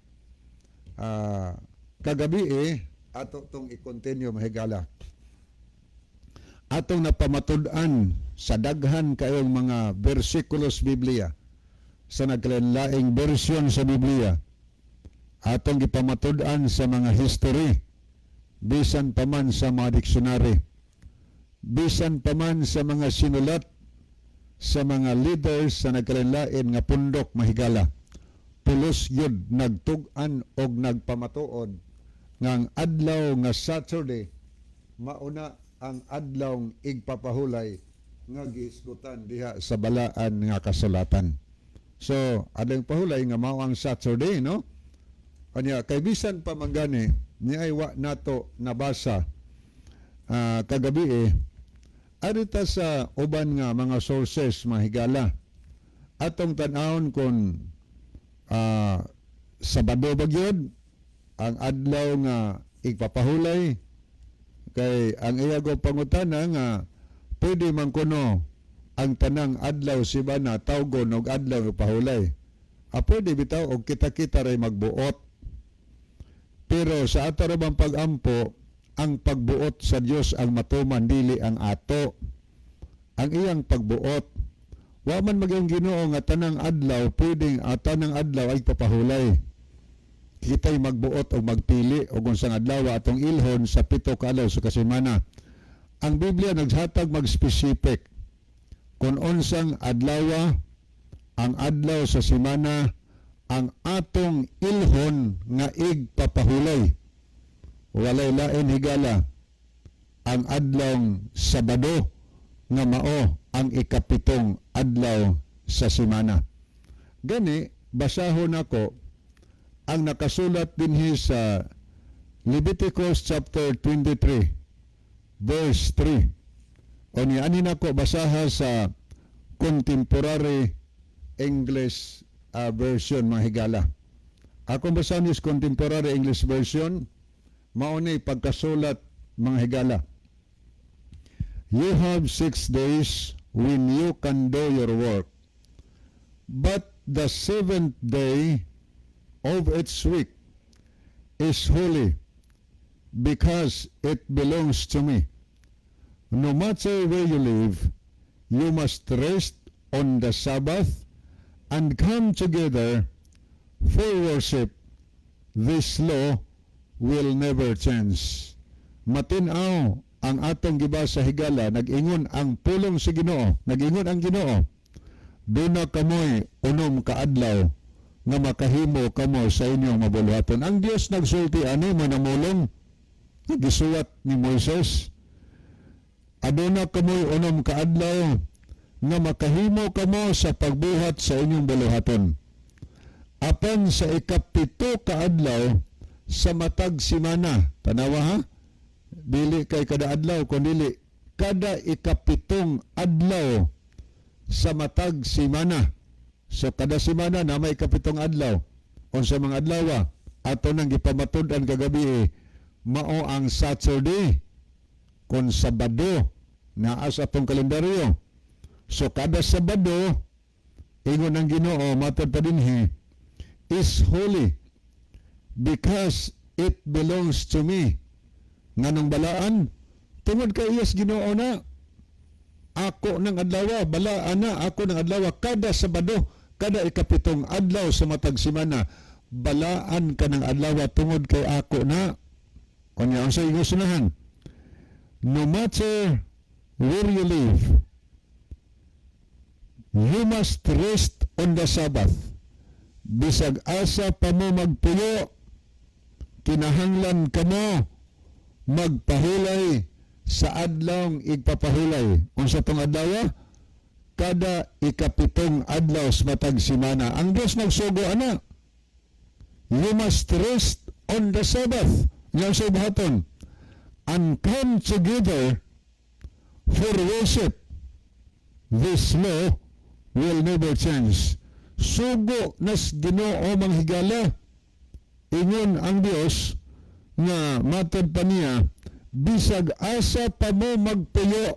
Kagabi eh, ato tong i-continue, mga higala. Atong napamatud-an sa daghan kayong mga bersikulos Biblia sa nagkalainlaing bersyon sa Biblia. Atong gipamatud-an sa mga history, bisan pa man sa mga dictionary, bisan pa man sa mga sinulat sa mga leaders sa nagkalainlain nga pundok, mahigala. Pulos yun nagtug-an og nagpamatuod nga ang adlaw nga Saturday mauna ang adlaw igpapahulay nga gihisgutan diha sa balaan nga kasulatan. So, adlaw pahulay nga mao ang Saturday, no? Kanya kay bisan pa man gani ni ay wa nato nabasa kagabi eh, arita sa uban nga mga sources, mahigala. Atong tan-awon kung Sabado ba gyud ang adlaw nga igpapahulay, kay ang iya go pangutana nga pwede man kuno Ang tanang adlaw simana tawgon og adlaw nga pahulay. Ah, pwede bitaw og kita-kita ray magbuot. Pero sa ato ra bang pag-ampo, ang pagbuot sa Dios ang matuman, dili ang ato. Ang iyang pagbuot. Wa man magyong Ginoo nga tanang adlaw pwedeng tanang adlaw ay papahulay. Kita'y magbuot o magpili og unsang adlaw atong ilhon sa 7 ka adlaw sa kasemana. Ang Biblia naghatag mag-specific kung unsang adlaw ang adlaw sa semana ang atong ilhon nga igpapahulay. Walay lain, higala, ang adlawng Sabado nga mao ang 7 adlaw sa semana. Gani basahon ako ang nakasulat dinhi sa Leviticus chapter 23 verse 3. O ni ani nako basaha sa Contemporary English Version, mga higala. Akong basahan is Contemporary English Version. Mao ni pagkasulat, mga higala. "You have 6 days when you can do your work. But the seventh day of each week is holy because it belongs to me. No matter where you live, you must rest on the Sabbath and come together for worship. This law will never change." Matin-aw ang atong gibasa, higala, nag-ingon ang pulong sa Ginoo, nag-ingon ang Ginoo, "Duna kamoy 6 ka adlaw nga makahimo kamo sa inyong mabuluhaton." Ang Dios nagsulti ani mo namulong gisuwat ni Moises. "Aduna kamoy 6 ka adlaw nga makahimo kamo sa pagbuhat sa inyong buluhaton. Apan sa 7 ka adlaw sa matag simana," tanawa ha, dili kay kada adlaw, kundi kada 7 adlaw sa matag simana. So kada simana na may 7 adlaw. Unsa mga adlaw? Ato nang gipamatud-an kagabi eh, mao ang Saturday kon Sabado naa sa atong kalendaryo. So kada Sabado, ingon ang Ginoo matod pa dinhi, "is holy because it belongs to me." Nganong balaan? Tungod kay iyas Ginoo na. Ako ng adlaw, balaan na ako ng adlaw kada Sabado, kada 7 adlaw sa matag semana. Balaan ka ng adlaw tungod kay ako na. Unya ang sa igusunahan. "No matter where you live, you must rest on the Sabbath." Bisag asa pa mo magpuyo, kinahanglan kamo magpahulay sa adlawng igpapahulay. Unsa tong adlaw? Kada 7 adlaw sa matag semana. Ang Dios nagsugo ana. "You must rest on the Sabbath." Nga sa buhaton. "And come together for worship. This law will never change." Sugo nas Ginoo, mga higala. Ingon ang Dios nga matod pa niya, bisag asa pa mo magpuyo,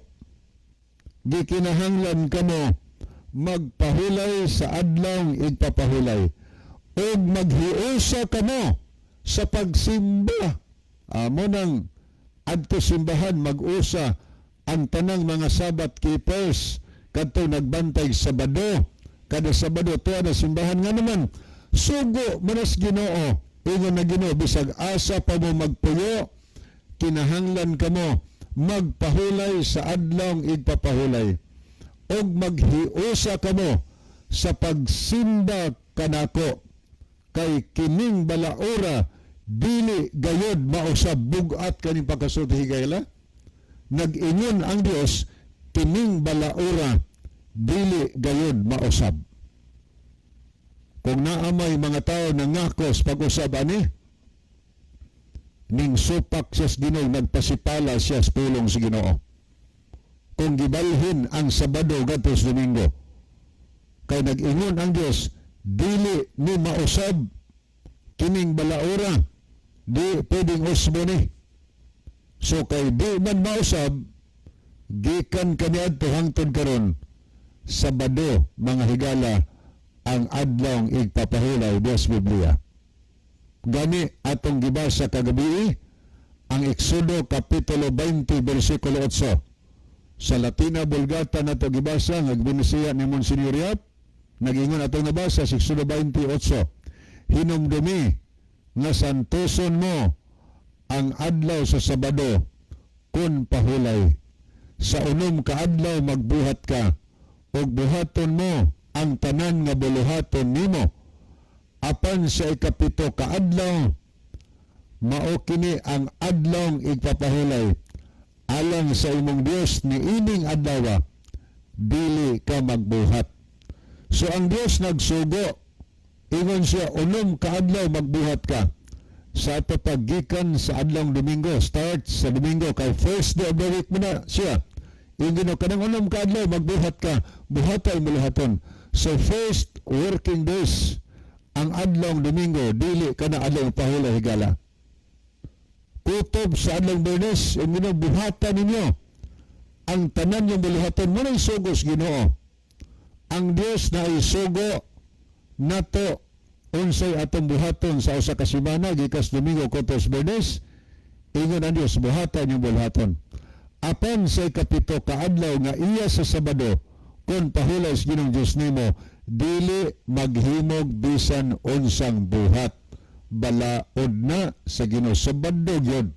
gikinahanglan kamo magpahulay sa adlawng igpapahulay ug maghiusa kamo sa pagsimba. Amo nang adto simbahan mag-usa ang tanang mga Sabbath keepers kadto nagbantay Sabado. Kada Sabado tuwa na simbahan nga naman sugo manas Ginoo. Ingon na Ginoo, bisag asa pa mo magpuyo, kinahanglan kamo magpahulay sa adlawng igpapahulay ug maghiusa kamo sa pagsimba kanako kay kining balaura dili gayod mausab. Bug-at kaning pagkasulti, higala. Nag-ingon ang Dios, kining balaura dili gayod mausab. Kung naamay mga tao nangakos pag-usab ani ning supak siya sa Ginoo, nagpasipala siya sa pulong sa Ginoo kung gibalhin ang Sabado ngadto sa Domingo, kay nag-ingon ang Dios, dili ni mausab kining balaura, di pwedeng usbo ni. So kay di man mausab gikan kaniadto hangtod karon. Sabado, mga higala, ang adlawng igpapahulay des Biblia. Gani atong gibasa kagabi ang Exodo Kapitulo 20 versikulo 8. Sa Latina Vulgata nato gibasa nga binisiya ni Monsignor Yap, nagingon atong nabasa sa Exodo 20:8. Hinumdumi nga santoson mo ang adlaw sa Sabado kun pahulay. Sa 6 ka adlaw magbuhat ka ug buhaton mo ang tanan nga buluhaton nimo. Apan sa 7 ka adlaw mao kini ang adlawng igpapahulay alang sa imong Dios, niining adlaw dili ka magbuhat. So ang Dios nagsugo, ingon siya, 6 ka adlaw magbuhat ka. Sa ato paggikan sa adlawng Domingo, start sa Domingo kay first day of the week mo na siya. Ingon kanang 6 ka adlaw magbuhat ka, buhatay buluhaton. So first working days ang adlawng Domingo, dili ka na adlawng pahulay, higala. Kutob sa adlawng Biyernes, ingon buhatan ninyo ang tanan yung buluhaton mo ng sugos Ginoo. Ang Dios na isugo nato unsay atong buhaton sa usa ka semana gikas Domingo kutob Biyernes. Ingon ang Dios, buhatan yung buluhaton. Apan sa 7 ka adlaw nga iya sa Sabado kun pahulay sa Ginoong Dios nimo, dili maghimog bisan unsang buhat. Balaod na sa Ginoo, Sabado gyud.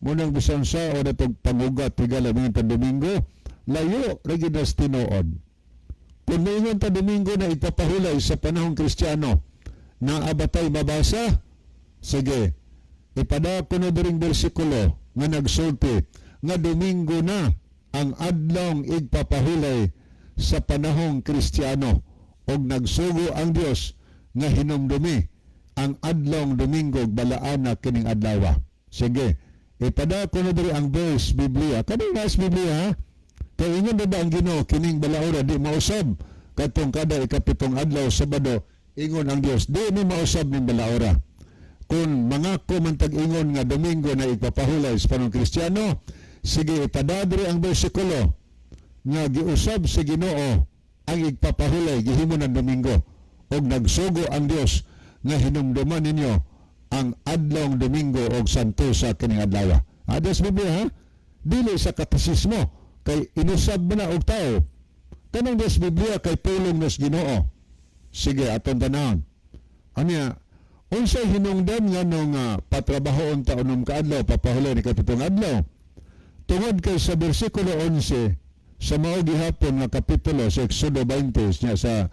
Munang bisan sa o natong pangugat, higala, mga ta Domingo, layo ra gyud nas tinuod. Kung moingon ta Domingo na ipapahulay sa panahong Kristiyano, na abatay mabasa? Sige, ipada ko na diring bersikulo nga nagsulti nga Domingo na ang adlawng igpapahulay sa panahong Kristiyano og nagsugo ang Dios nga hinumdumi ang adlawng Domingo ug balaan na kining adlaw. Sige, ipada ko na diri ang verse Biblia. Kaning verse Biblia, ha? Kay ingon ba ang Ginoo kining balaura di mausab katong kada 7 adlaw Sabado, ingon ang Dios di ni mausab ning balaura. Kung mangako man tag-ingon nga Domingo na ipapahulay sa panahong Kristiyano, sige, ipadadri ang bersikulo nga giusab sa Ginoo ang igpapahulay gihimo ng Domingo og nagsugo ang Dios nga hinumduman ninyo ang adlawng Domingo og santo sa kining adlaw. Adas Biblia, ha? Dili sa katisismo kay inusab mo na og tao. Kanang Dios Biblia kay pulong nas Ginoo. Sige, atong tanawon. Anya, unsay hinungdan nga nung patrabahoon ta 6 ka adlaw, papahulay ni 7 adlaw? Tungod kay sa bersikulo 11 sa mao gihapon nga kapitulo sa Exodo 20 niya sa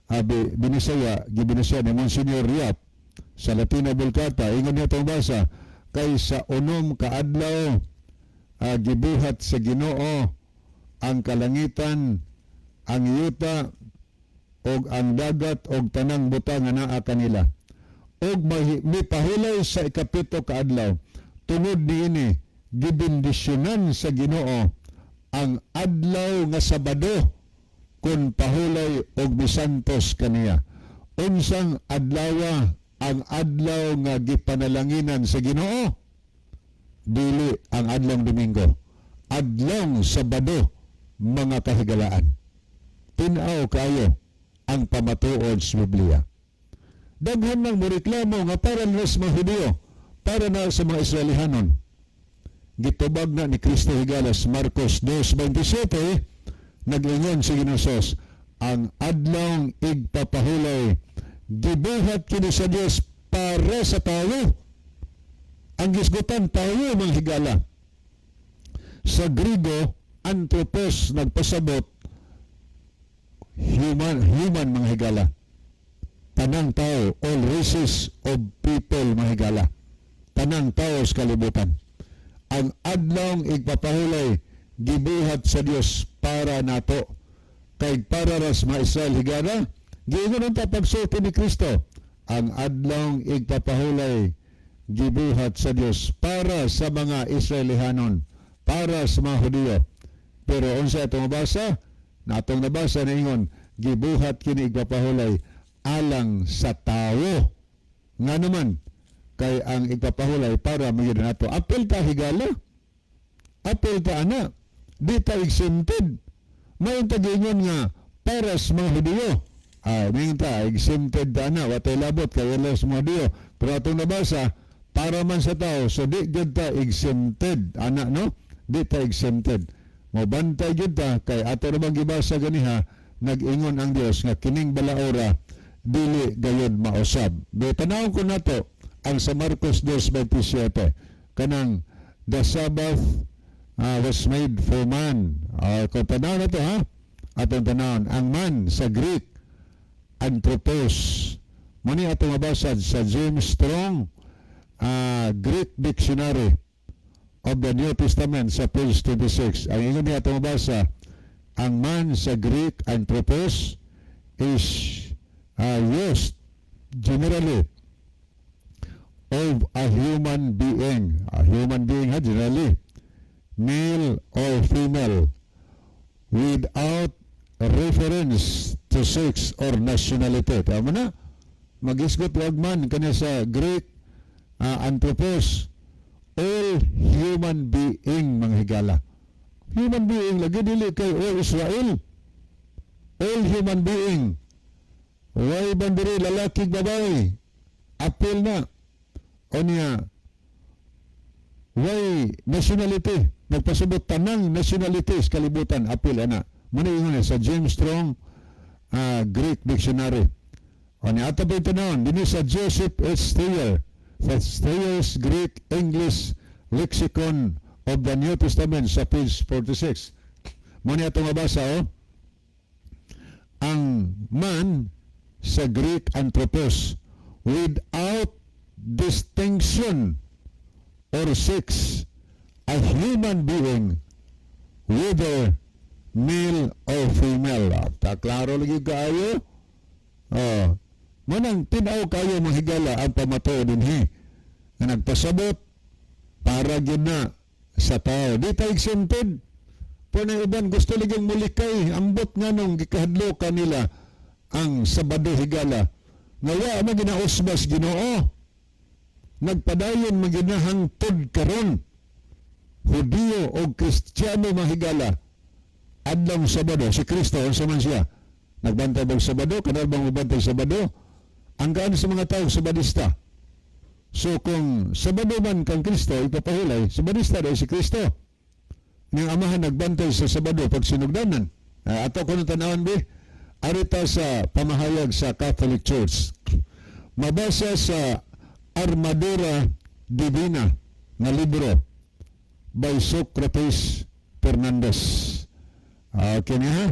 Binisaya, gibinisaya ni Monsignor Riap sa Latina Vulgata, ingon niya itong basa, kay sa 6 ka adlaw gibuhat sa Ginoo ang kalangitan, ang yuta, og ang dagat og tanang butang nga naa kanila. Og mipahulay sa 7 ka adlaw. Tungod niini gibendisyonan sa Ginoo ang adlaw nga Sabado kun pahulay og misantos kaniya. Unsang adlaw ang adlaw nga gipanalanginan sa Ginoo? Dili ang adlawng Domingo. Adlawng Sabado, mga kahigalaan. Tinaw kayo ang pamatuod sa Biblia. Daghan nang moreklamo nga para na sa mga Hudiyo, para na sa mga Israelihanon. Gitubag na ni Kristo, higalas, Marcos 2:27, nag-ingon si Ginoong ang adlawng igpapahulay gibuhat kini sa Dios para sa tao. Ang gisgutan tao, mga higala. Sa Grigo, anthropos nagpasabot human, human, mga higala. Tanang tao, all races of people, mga higala. Tanang tao sa kalibutan. Ang adlawng igpapahulay gibuhat sa Dios para nato. Kay para ras mga Israel, higala, giingon ang pagsulti ni Kristo, ang adlawng igpapahulay gibuhat sa Dios para sa mga Israelihanon, para sa mga Hudiyo. Pero unsa itong mabasa? Natong nabasa na ingon, gibuhat kini igpapahulay alang sa tao. Nga naman, kay ang igpapahulay para magyud nato. Apil ta, higala. Apil ta ana. Di ta exempted. May tagingon nga Para sa mga Hudiyo. Ay, minta, exempted ta na, watay labot, kay sa mga Hudiyo. Pero atong nabasa, para man sa tao, so di gyud ta exempted, ana, no? Di ta exempted. Mobantay gyud ta, kay ato ra bang gibasa ganiha, nag-ingon ang Dios nga kining balaora dili gayod mausab. Be tanaw ko nato ang sa Marcos 2:27, kanang the Sabbath was made for man. Kung tanaw na to ha, atong tanawon ang man sa Greek, anthropos. Muni atong mabasa sa James Strong Greek Dictionary of the New Testament sa page 26. Ang ingon niya, atong mabasa, ang man sa Greek, anthropos, is used generally of a human being. A human being ha, generally. Male or female, without reference to sex or nationality. Tama na? Magisgot wag man kanya sa Greek, anthropos. All human being, mga higala. Human being lagi, dili kay all Israel. All human being. Way bandiri lalaki, babae. Apil na. O niya, way nationality. Nagpasabot tanang nationalities kalibutan apil ana. Muna ingon sa James Strong Greek Dictionary. O niya ato pa ito dinhi sa Joseph H. Thayer, sa Thayer's Greek English Lexicon of the New Testament sa page 46. Muna ato mabasa oh. Ang man sa Greek, anthropos, without distinction or sex, a human being, whether male or female. Ah, ta klaro lagi kaayo. Oh, manang tinaw kayo, mga higala, ang pamatuod dinhi nga nagpasabot para gyud na sa tao. Di ta exempted. Pero na uban gusto lagi mulikay, ambot nga nung gikahadlo kanila ang Sabado, higala. Nga wa man ginausbas Ginoo. Nagpadayon man ginahangtod karon. Hudiyo o Kristiyano, mahigala. Adlong Sabado, si Kristo, unsa man siya? Nagbantay bang Sabado? Kanal bang mabantay Sabado? Ang gaan sa mga tao, Sabadista. So kung Sabado man kang Kristo, ipapahulay, Sabadista dahil si Kristo. Niyang amahan nagbantay sa Sabado pag sinugdanan. Ato ko tanawan bi, arita sa pamahayag sa Catholic Church. Mabasa sa Armadura Divina nga libro by Socrates Fernandez. Okay niya ha?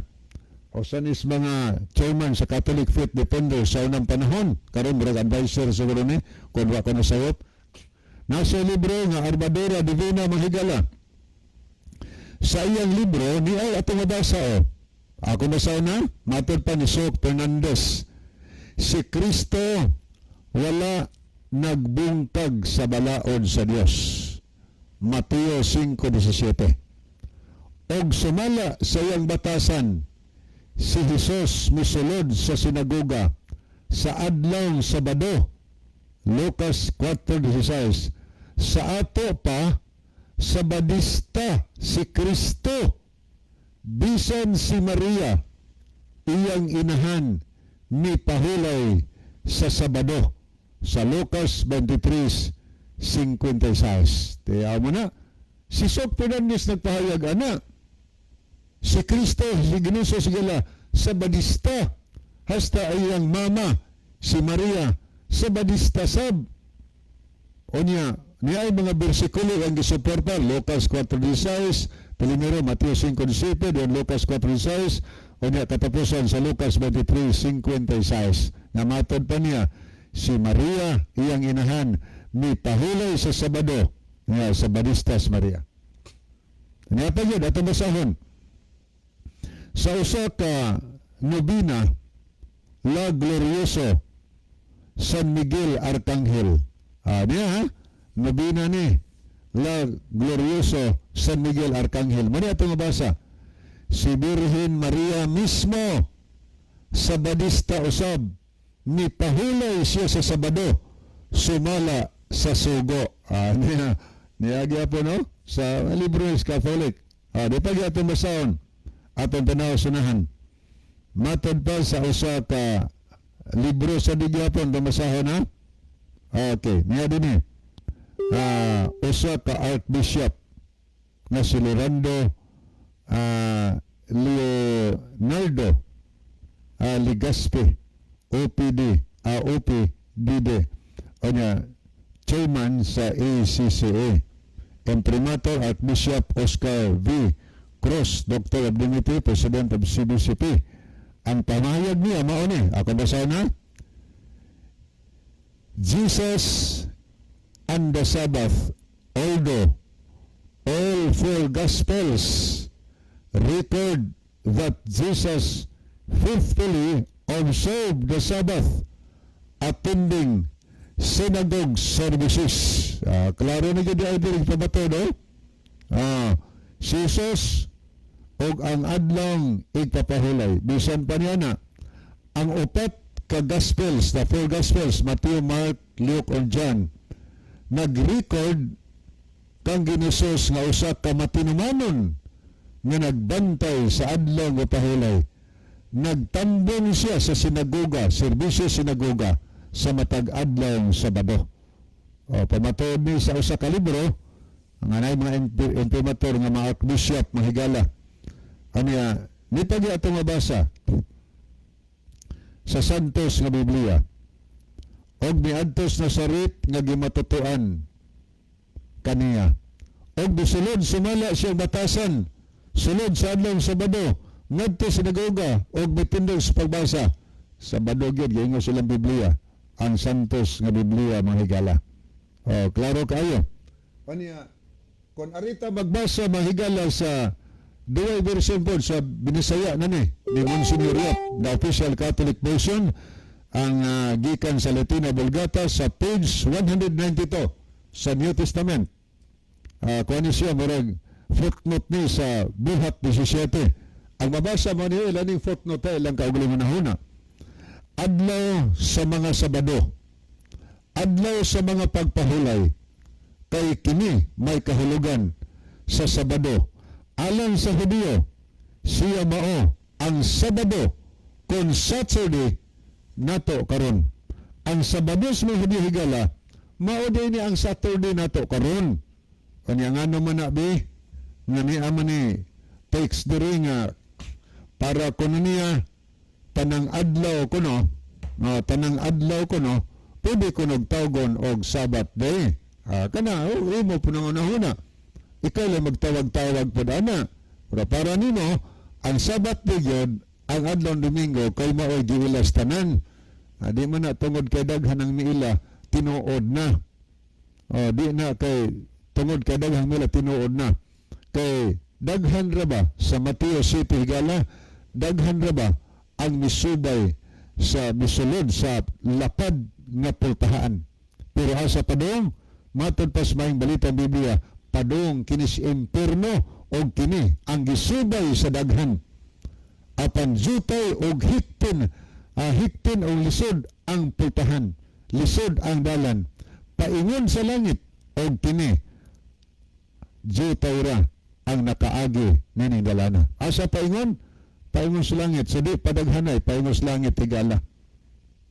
O san is mga chairman sa Catholic Faith Defender sa unang panahon. Karon murag advisor siguro ni kung wa ko nasayop. Nasa libro nga Armadura Divina, mahigala. Sa iyang libro ni ay atong mabasa o. Ako na sa una, matod pa ni Sok Fernandez. Si Kristo wala nagbungkag sa balaod sa Dios. Mateo 5:17. Og sumala sa iyang batasan, si Jesus misulod sa sinagoga sa adlaw Sabado. Lucas 4:16. Sa ato pa, Sabadista si Kristo. Bisan si Maria, iyang inahan, ni pahulay sa Sabado. Sa Lucas 23:56. Tiyaw mo na. Si Sok Fernandez nagpahayag, ana. Si Kristo, si Ginoo sigala, Sabadista. Hasta iyang mama, si Maria, Sabadista sab. O niya, niya ay mga bersikulo ang gisuporta, Lucas 4:16, primero Mateo 5:17, then Lucas 4:16, o niya katapusan sa Lucas 23:56. Nga matod pa niya, si Maria, iyang inahan, ni pahulay sa Sabado, nga Sabadistas Maria. Niya pa yun, atong basahon. Sa usa ka nobina, La Glorioso, San Miguel Arcangel. Ah, niya ha? Nobina ni La Glorioso San Miguel Arcangel. Muna itong mabasa. Si Birhen Maria mismo, Sabadista usab, ni pahulay siya sa Sabado, sumala sa sugo. Ah, niya, niya po no? Sa libro is Catholic. Ah, di pa atong basahon. Atong tanaw sunahan. Matod pa sa usa ka libro sa digyapon, bamasahon na. Okay, niya din eh. Usa ka archbishop nga si Lorando Leonardo Legaspi OPD OPDD, onya chairman sa ACCA, Imprimatur Archbishop Oscar V. Cruz, Doctor of Divinity, President of CBCP. Ang pamahayag niya mao ni, ako basa na: "Jesus and the Sabbath. Although all four Gospels record that Jesus faithfully observed the Sabbath, attending synagogue services." Klaro na gyud ay diri pabato, no? Si Jesus og ang adlong igpapahulay. Bisan pa niya na ang upat ka Gospels, the four Gospels, Matthew, Mark, Luke, and John, nag-record kang Ginesus nga usa ka matinumanon nga nagbantay sa adlaw nga pahulay. Nagtambong siya sa sinagoga, serbisyo sinagoga sa matag adlaw Sabado. O, pamatuod ni sa usa ka libro, ang anay mga imprimatur nga mga archbishop, mahigala. Anya, ni pagi atong mabasa sa Santos nga Biblia og miadtos Nazaret nga gimatutuan kaniya og bisulod sumala siya batasan sulod sa adlaw Sabado ngadto sinagoga og mitindog sa pagbasa. Sabado gyud giingon silang Biblia, ang Santos nga Biblia, mga higala. Oh, klaro kaayo. Kaniya kon arita magbasa, mahigala, sa duay version po sa Binisaya na ni Monsignor Yap, the official Catholic version, ang gikan sa Latina Vulgata sa page 192 sa New Testament. Kuha ni siya, murag footnote ni sa Buhat 17. Ang mabasa mo niyo, ilan yung footnote ay ilang kaugalingon na huna. Adlaw sa mga Sabado. Adlaw sa mga pagpahulay. Kay kini may kahulugan sa Sabado. Alang sa Hudiyo, siya mao ang Sabado kung Saturday nato karon. Ang Sabado sa mga Hudiyo, higala, mao din ni ang Saturday nato karon. Kanya nga naman na bi, nga ni ama ni text diri nga para kuno niya tanang adlaw kuno, no, tanang adlaw kuno pwede kuno tawgon og Sabbath day. Kana oh, imo punang unahuna. Ikaw lang magtawag-tawag pud ana. Pero para nimo ang Sabbath day gyud ang adlaw Domingo kay maoy giilas tanan. Di man na tungod kay daghan ang miila tinuod na. Oh, di na kay tungod kay daghan mila tinuod na. Kay daghan ra ba sa Mateo City, higala, daghan ra ba ang misubay sa misulod sa lapad nga pultahan. Pero asa padung? Matod pa sa Maayong Balita Biblia, padung kini sa impierno og kini ang gisubay sa daghan. Apan jutay og hiktin, hiktin og lisod ang pultahan, lisod ang dalan paingon sa langit og kini jutay ra ang nakaagi nining dalana. Asa paingon? Paingon sa langit. So di padaghanay paingon sa langit, higala.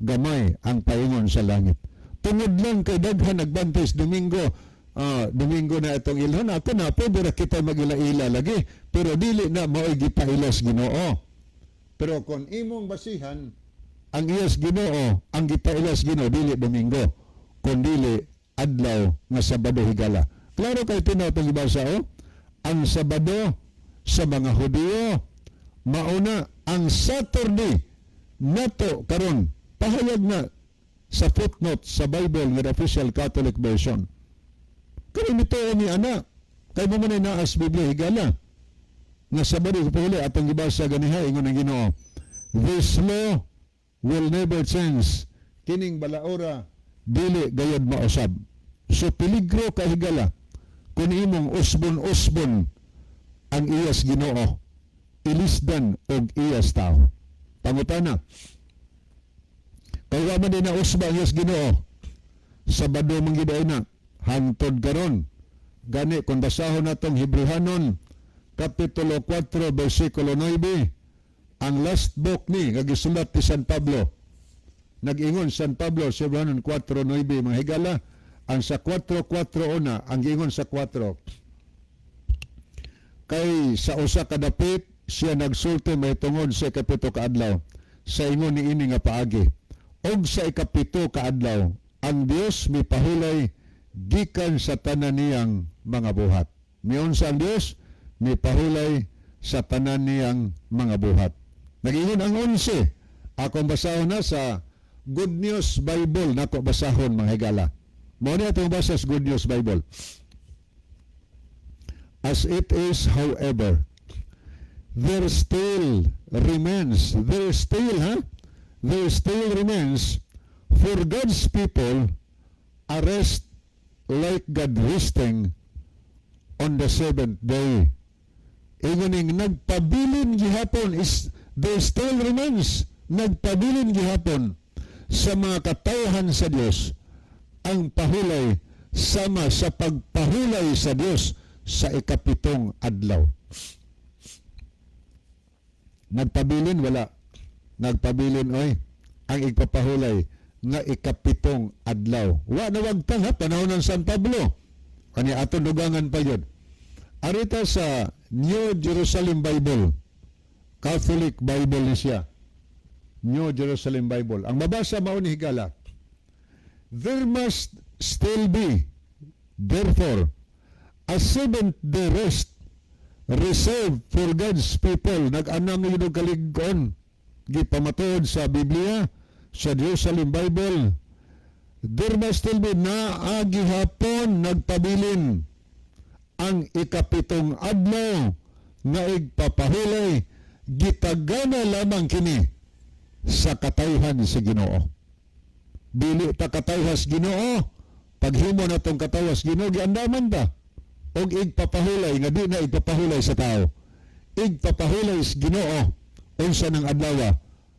Gamay ang paingon sa langit. Tungod lang kay daghan nagbantay sa Domingo, Domingo na itong ilhon ako na pwede ra kita magila-ila lagi, pero dili na mao'y gipailas Ginoo. Pero kung imong basihan ang iyas Ginoo, ang gipailas Ginoo dili Domingo kun dili adlaw nga Sabado, higala. Klaro kay tinaw itong gibasa, oh. Ang Sabado sa mga Hudiyo mauna ang Saturday nato karon. Pahayag na sa footnote sa Bible nga official Catholic version. Kaya nito ni ana kay mo man ay naas Biblia, higala, nga Sabado ko pahuli atong gibasa ganiha. Ingon ang Ginoo, "This law will never change." Kining balaora dili gayod mausab. So peligro ka, higala, kung imong usbon-usbon ang iyas Ginoo, ilisdan og iyas tao. Pangutana, kay wa man din na usba ang iyas Ginoo, Sabado man gid na hangtod karon. Gani kung basahon natong Hebrehanon kapitulo 4 bersikulo 9, Ang last book ni nga gisulat ni San Pablo, nag-ingon San Pablo sa Romanos 4:9, mga higala, ang sa 4:4 una, ang giingon sa 4, kay sa usa ka dapit siya nagsulti mahitungod sa ikapito ka adlaw sa ingon niini nga paagi, "Og sa ikapito ka adlaw ang Dios mipahulay gikan sa tanan niyang mga buhat." Miunsa ang Dios? Mipahulay sa tanan niyang mga buhat. Nag-ingon ang 11. Akong basahon na sa Good News Bible nako basahon, mga higala. Mao ni atong basa sa Good News Bible. "As it is, however, there still remains," there still, ha? "There still remains for God's people a rest like God resting on the seventh day." Ingon ning nagpabilin gihapon is there still remains, nagpabilin gihapon sa mga katawhan sa Dios ang pahulay sama sa pagpahulay sa Dios sa ikapitong adlaw. Nagpabilin wala? Nagpabilin oy ang igpapahulay nga ikapitong adlaw. Wa na wagtang ha, panahon ng San Pablo. Kani aton dugangan pa yun. Arita sa New Jerusalem Bible. Catholic Bible ni siya. New Jerusalem Bible. Ang mabasa mao ni, higala. "There must still be, therefore, a seventh day rest reserved for God's people." Nag-anam ni og kalig-on. Gipamatuod sa Biblia, sa Jerusalem Bible. There must still be, naa gihapon nagpabilin ang ikapitong adlaw nga igpapahulay, gitagana lamang kini sa katawhan sa Ginoo. Dili ta katawhan sa Ginoo, paghimo natong katawhan sa Ginoo, giandaman ta og igpapahulay nga di na igpapahulay sa tao. Igpapahulay sa Ginoo. Unsa nang adlaw?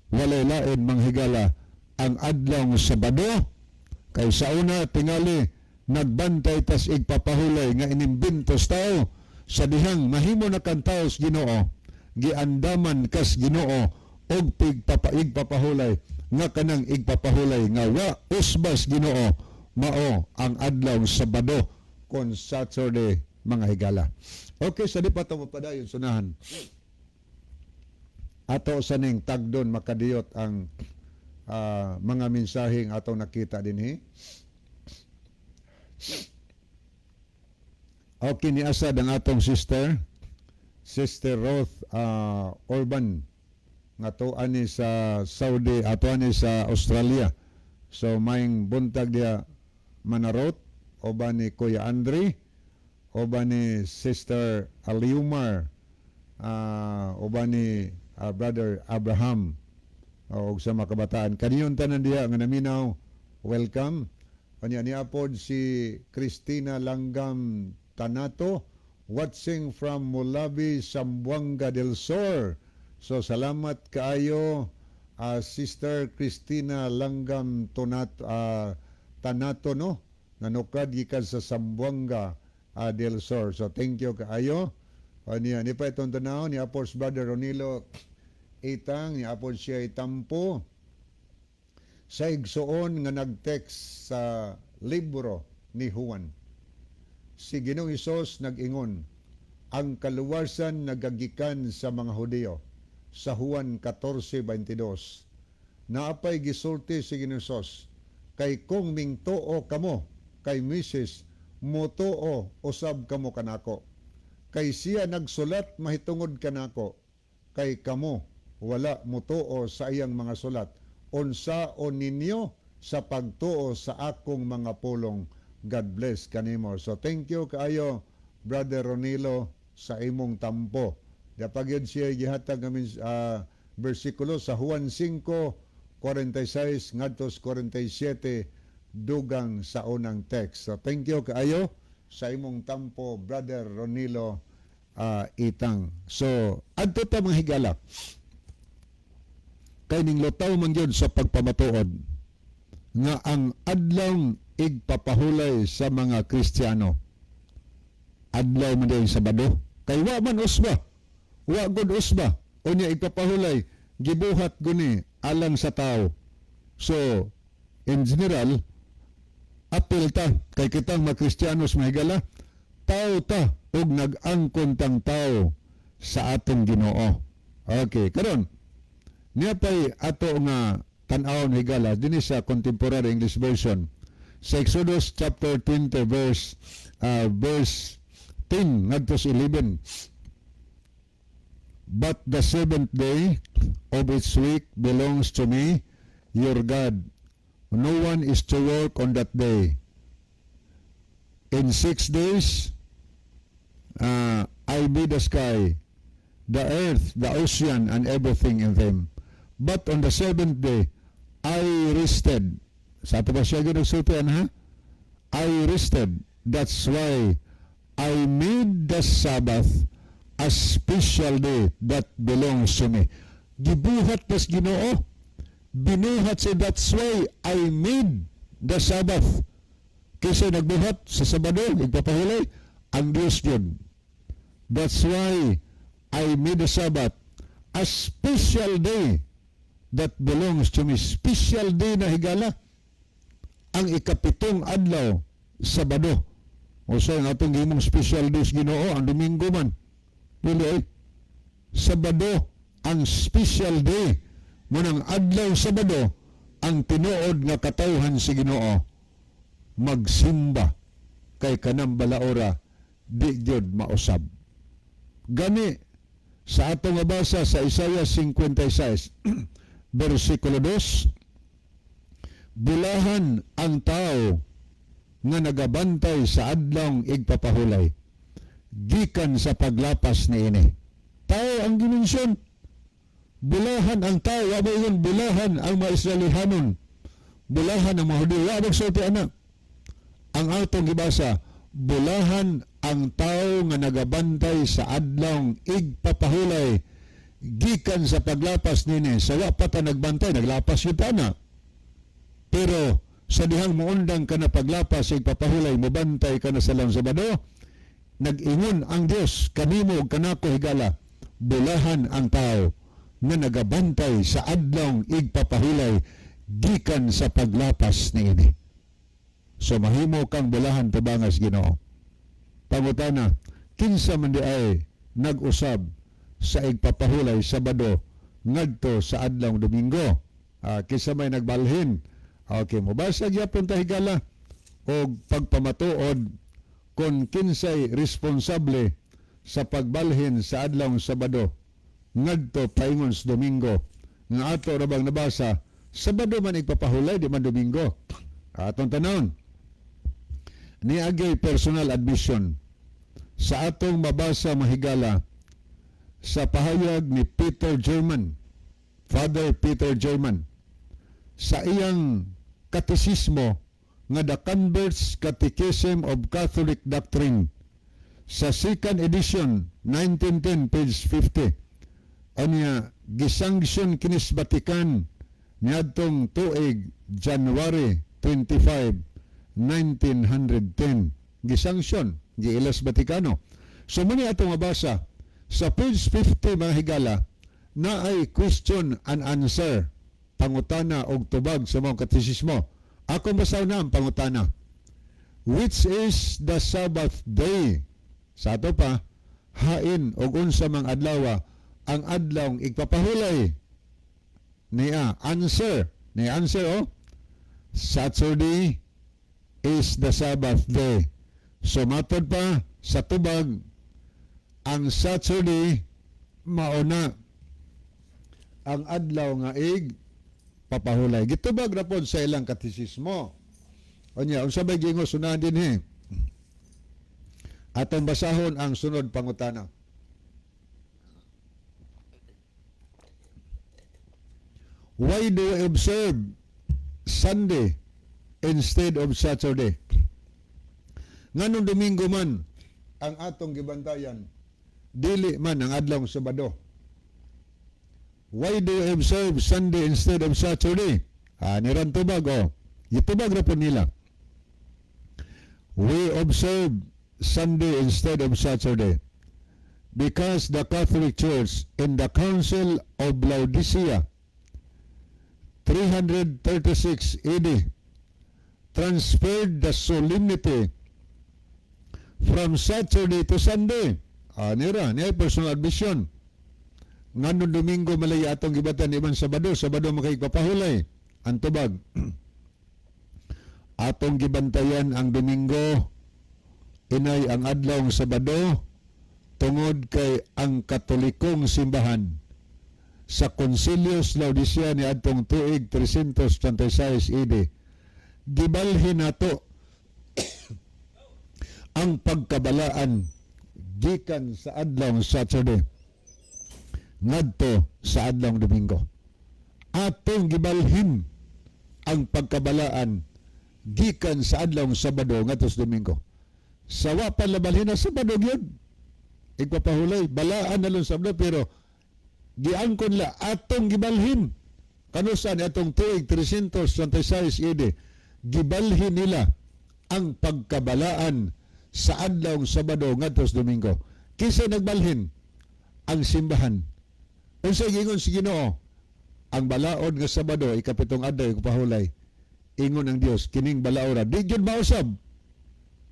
Walay lain, mga higala, ang adlaw Sabado, kay sa una tingali nagbantay tas igpapahulay nga inimbento sa tao. Sa dihang mahimo na kang tao sa Ginoo, giandaman kas Ginoo og igpapahulay nga kanang igpapahulay nga wa usbas Ginoo mao ang adlaw Sabado kon Saturday, mga higala. Okay, sa di pa ito mapadayon sunahan. Ato sa ning tagdon makadiyot ang mga mensaheng atong nakita dinhi. Okay, ni asad ang atong sister, Sister Ruth Orban, nga ani sa Saudi, ato ani sa Australia. So maayong buntag diya, Manarot, o ba ni Kuya Andre, o ba ni Sister Aliumar, o ba ni Brother Abraham, o sa mga kabataan. Kaniyon tanan diya nga naminaw, welcome. Kanya ni apod si Christina Langgam Tanato, watching from Mulabi, Zamboanga del Sur. So salamat kaayo, Sister Christina Langgam Tonato, Tanato, no, nanukad gikan sa Zamboanga del Sur. So thank you kaayo. Niya ni pa itong tanaw ni Apos Brother Ronilo Itang, ni apod siya itampo sa igsuon nga nag-text sa libro ni Juan. Si Ginoong Hesus nag-ingon, ang kaluwasan nagagikan sa mga Hudiyo sa Juan 14:22. Naapay gisulti si Ginoong Hesus, "Kay kung mingtuo kamo kay Moises, mutuo usab kamo kanako. Kay siya nagsulat mahitungod kanako. Kay kamo wala mutuo sa iyang mga sulat. Unsaon ninyo sa pagtuo sa akong mga pulong?" God bless kanimo. So thank you kaayo, Brother Ronilo, sa imong tampo. Dapat yun siya gihatag kami bersikulo sa Juan 5:46 ngadto 47 dugang sa unang text. So thank you kaayo sa imong tampo, Brother Ronilo Itang. So adto ta, mga higala, kay ning lutaw man gyud sa pagpamatuod nga ang adlaw igpapahulay sa mga Kristiyano adlaw man din Sabado, kay wa man usba, wa gud usba. Unya igpapahulay, gibuhat guni alang sa tao. So, in general, apil ta kay kitang mga Kristiyanos, mga higala, tao ta ug nag-angkon tang tao sa atong Ginoo. Okay, karon niya pay ato nga tan-awon, higala, dinhi sa Contemporary English Version sa Exodus chapter 20 verse 10 ngadto sa 11. "But the seventh day of each week belongs to me, your God. No one is to work on that day. In 6 days, I made the sky, the earth, the ocean, and everything in them. But on the seventh day, I rested." Sa ato ba siya ginagsultian, ha? "I rested. That's why I made the Sabbath a special day that belongs to me." Gibuhat tas Ginoo. Binuhat siya. "That's why I made the Sabbath." Kasi nagbuhat sa Sabado, igpapahulay, ang Diyos yun. "That's why I made the Sabbath a special day that belongs to me." Special day na, higala. Ang ikapitong adlaw, Sabado. O sa ang atong gimong special days Ginoo, ang Domingo man. Dili ay. Sabado ang special day. Munang adlaw Sabado ang tinuod nga katawhan si Ginoo magsimba kay kanang balaora di gyud mausab. Gani sa atong mabasa sa Isaiah 56 versikulo 2, "Bulahan ang tao nga nagabantay sa adlawng igpapahulay gikan sa paglapas niini." Tao ang gimensyon. Bulahan ang tao, wa ba ingon bulahan ang mga Israelihanon? Bulahan ang mga Hudiyo, wa magsulti ana. Ang atong gibasa, bulahan ang tao nga nagabantay sa adlawng igpapahulay gikan sa paglapas nini. Sa wa pa ta nagbantay, naglapas yun ta na. Pero sa dihang muundang ka na paglapas sa igpapahulay, mubantay ka na sa lang Sabado, nag-ingon ang Dios kanimo ug kanako, higala, bulahan ang tao nga nagabantay sa adlawng igpapahulay gikan sa paglapas niini. So mahimo kang bulahan tubangas Ginoo. Pangutana, kinsa man di ay nag-usab sa igpapahulay Sabado ngadto sa adlawng Domingo? Kinsa may nagbalhin? Okay, mobasa gyapon ta, higala, og pagpamatuod kon kinsay responsable sa pagbalhin sa adlawng Sabado ngadto paingon sa Domingo nga ato ra bang nabasa, Sabado man igpapahulay, di man Domingo. Atong tanawon ni agay personal admission sa atong mabasa, mahigala, sa pahayag ni Peter German, Father Peter German, sa iyang katisismo nga The Convert's Catechism of Catholic Doctrine sa second edition 1910 page 50. Anya gisanksyon kinis Vatican niadtong tuig January 25, 1910. Gisanksyon, giilas Vatikano. So muni atong mabasa sa page 50, mga higala, na ay question and answer, pangutana og tubag sa mga katisismo. Ako basaw na ang pangutana. "Which is the Sabbath day?" Sa ato pa, hain og unsa mang adlaw ang adlawng igpapahulay? Niya answer, niya answer oh. "Saturday is the Sabbath day." So matod pa sa tubag, ang Saturday mauna ang adlaw nga ig papahulay. Gitubag na pod sa ilang katisismo. Unya, unsa bay gingon sunahan dinhi? Atong basahon ang sunod pangutana. "Why do we observe Sunday instead of Saturday?" Nganong Domingo man ang atong gibantayan, dili man ang adlawng Sabado? "Why do you observe Sunday instead of Saturday?" Niran tubag oh. Gitubag ra po nila. "We observe Sunday instead of Saturday Because the Catholic Church in the Council of Laodicea, 336 AD, transferred the solemnity from Saturday to Sunday. Ah, nira, niya personal admission. Ngano Domingo malay atong gibatan iban Sabado, Sabado makigpapahulay. Ang tubag. Atong gibantayan ang Domingo, inay ang adlaw ng Sabado, tungod kay ang Katolikong simbahan sa Konsilyo sa Laodicea ni adtong tuig 336 AD, gibalhin nato ang pagkabalaan gikan sa adlaw Saturday ngadto sa adlaw Domingo. Atong gibalhin ang pagkabalaan gikan sa adlaw Sabado ngadto sa Domingo. Sa wa pa labalhin na Sabado gyud igpapahulay, balaan na lang Sabado, pero giangkon la atong gibalhin kanusa ni atong tuig 326 AD, gibalhin nila ang pagkabalaan sa adlaw Sabado ngadto sa Domingo. Kinsa nagbalhin? Ang simbahan. Unsa giingon si Ginoo? Ang balaod nga Sabado, ikapitong adlaw igpahulay. Ingon ang Dios, kining balaora di gyud mausab,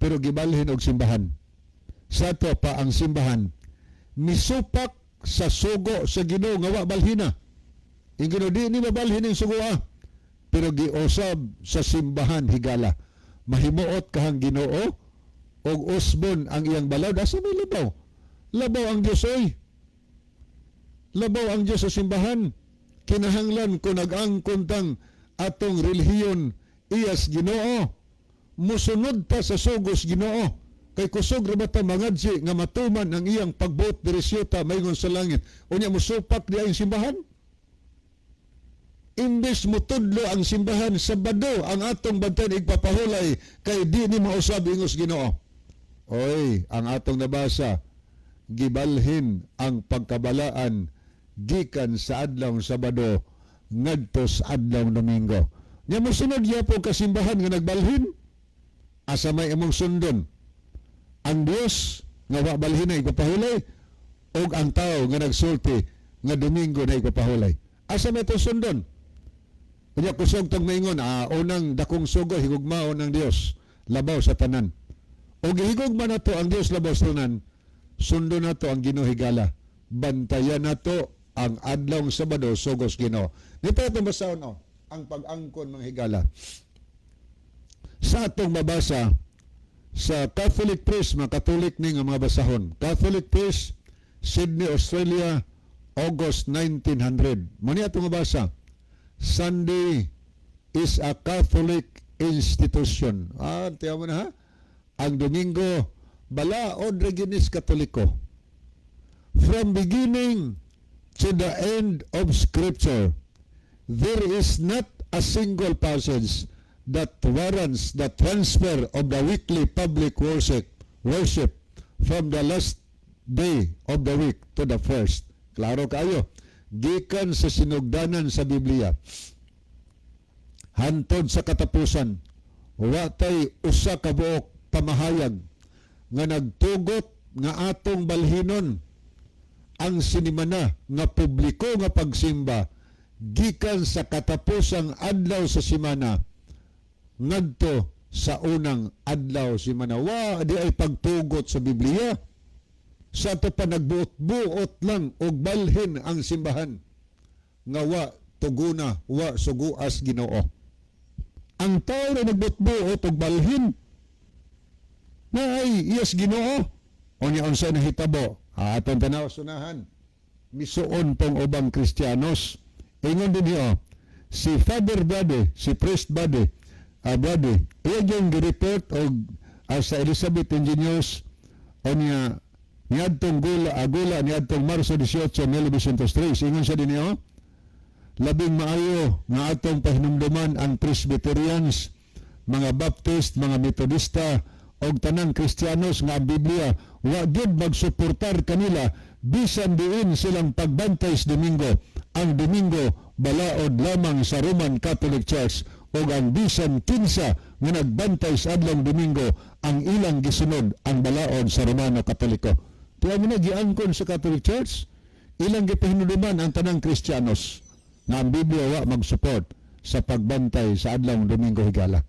pero gibalhin og simbahan. Sa ato pa ang simbahan misupak sa sugo sa Ginoo nga wa balhina. Ingon, di ni mabalhin ang sugo ah. Pero giusab sa simbahan, higala. Mahimuot kahang Ginoo og usbon ang iyang balaod. Asa may labaw? Labaw ang Dios oy. Labaw ang Dios sa simbahan. Kinahanglan kung nag-angkon tang atong relihiyon iyas Ginoo, musunod pa sa sugos Ginoo. Kay kusog ra ba ta mangadji nga matuman ang iyang pagbuot diri sa maingon sa langit? Unya musupak di ang simbahan? Imbes mutudlo ang simbahan, Sabado ang atong bantayan igpapahulay kay di ni mausab ingos Ginoo. Oy, ang atong nabasa, gibalhin ang pagkabalaan gikan sa adlaw Sabado ngadto sa adlaw Domingo. Nya mosunod gyapon kasimbahan nga nagbalhin, asa may imong sundon? Ang Dios nga wa balhin na igpapahulay og ang tao nga nagsulti nga Domingo na igpapahulay? Asa may itong sundon? Unya kusog tong maingon, unang dakong sugo, higugmaon ng Dios labaw sa tanan. O gihigugma nato ang Dios labaw sa tanan, sundon nato ang Ginoo, higala. Bantayan nato ang adlaw Sabado sugos Ginoo. Nito itong basahon oh, ang pag-angkon, mga higala. Sa atong mabasa sa Catholic Press, mga Catholic ni nga mga basahon. Catholic Press, Sydney, Australia, August 1900. Mao ni atong mabasa. Sunday is a Catholic institution. Ah, tiyan mo na ha? Ang Domingo, balaod ra gyud is Katoliko. From beginning to the end of Scripture, there is not a single passage that warrants the transfer of the weekly public worship from the last day of the week to the first. Klaro kayo. Gikan sa sinugdanan sa Biblia hantod sa katapusan, wa tay usa ka buok pamahayag nga nagtugot nga atong balhinon ang sinimana nga publiko nga pagsimba gikan sa katapusang adlaw sa simana ngadto sa unang adlaw simana. Wa di ay pagtugot sa Biblia. Sa ato pa nagbuot-buot lang og balhin ang simbahan nga wa tuguna, wa suguas Ginoo. Ang tao na nagbuot-buot og balhin na ay iyas Ginoo. Unya unsa nahitabo? Atong tanaw sunahan, misuon tong ubang Kristiyanos. Ingon din niyo si Father Bade, si Priest Bade, Bade, iya yung gi-report og sa Elizabeth Engineers unya niadtong gula agula niadtong Marso 18, 1903. Ingon siya din niyo, labing maayo nga atong pahinumduman ang Presbyterians, mga Baptist, mga Metodista og tanang Kristiyanos nga ang Biblia wa gyud magsuportar kanila bisan diin silang pagbantay sa Domingo. Ang Domingo balaod lamang sa Roman Catholic Church ug ang bisan kinsa nga nagbantay sa adlong Domingo, ang ilang gisunod ang balaod sa Romano Katoliko. Tiyan mo na giangkon sa Catholic Church, ilang gipahinuluman ang tanang Kristiyanos na ang Biblia wa mag-support sa pagbantay sa adlaw Domingo, higala.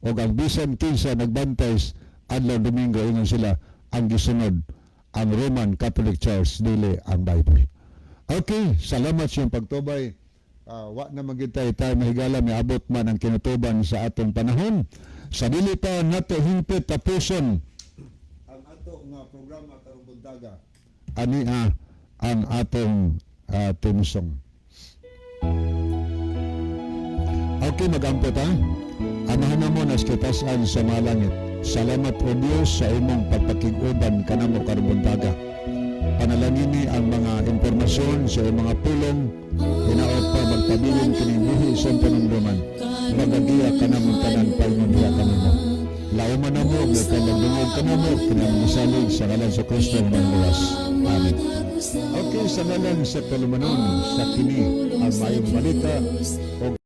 O ang bisan kinsa nagbantay sa adlaw Domingo, ingon sila, ang gisunod ang Roman Catholic Church, dili ang Bible. Okay, salamat sa iyong pagtubay. Wa na magyud tayo tayo mahigala, miabot man ang kinutuban sa atong panahon. Sa dili pa nato hingpit tapuson ang ato nga programa karong buntaga, ania ang atong theme song. Okay, magampo ta. Amahan namo na sa kitasan sa mga langit. Salamat, O Diyos, sa imong pagpakig-uban kanamo karong buntaga. Panalangini ang mga impormasyon sa imong mga pulong, hinaot pa magpabilin kining buhi sa panumduman. Magagiya kanamong tanan paingon diha kanimo. Lauman namo kay nagdungog kanamo kinamisalig sa ngalan sa Kristo ang Manluwas. Amen. Okay, sa ngalan sa Tulumanon, sa kini ang maayong balita o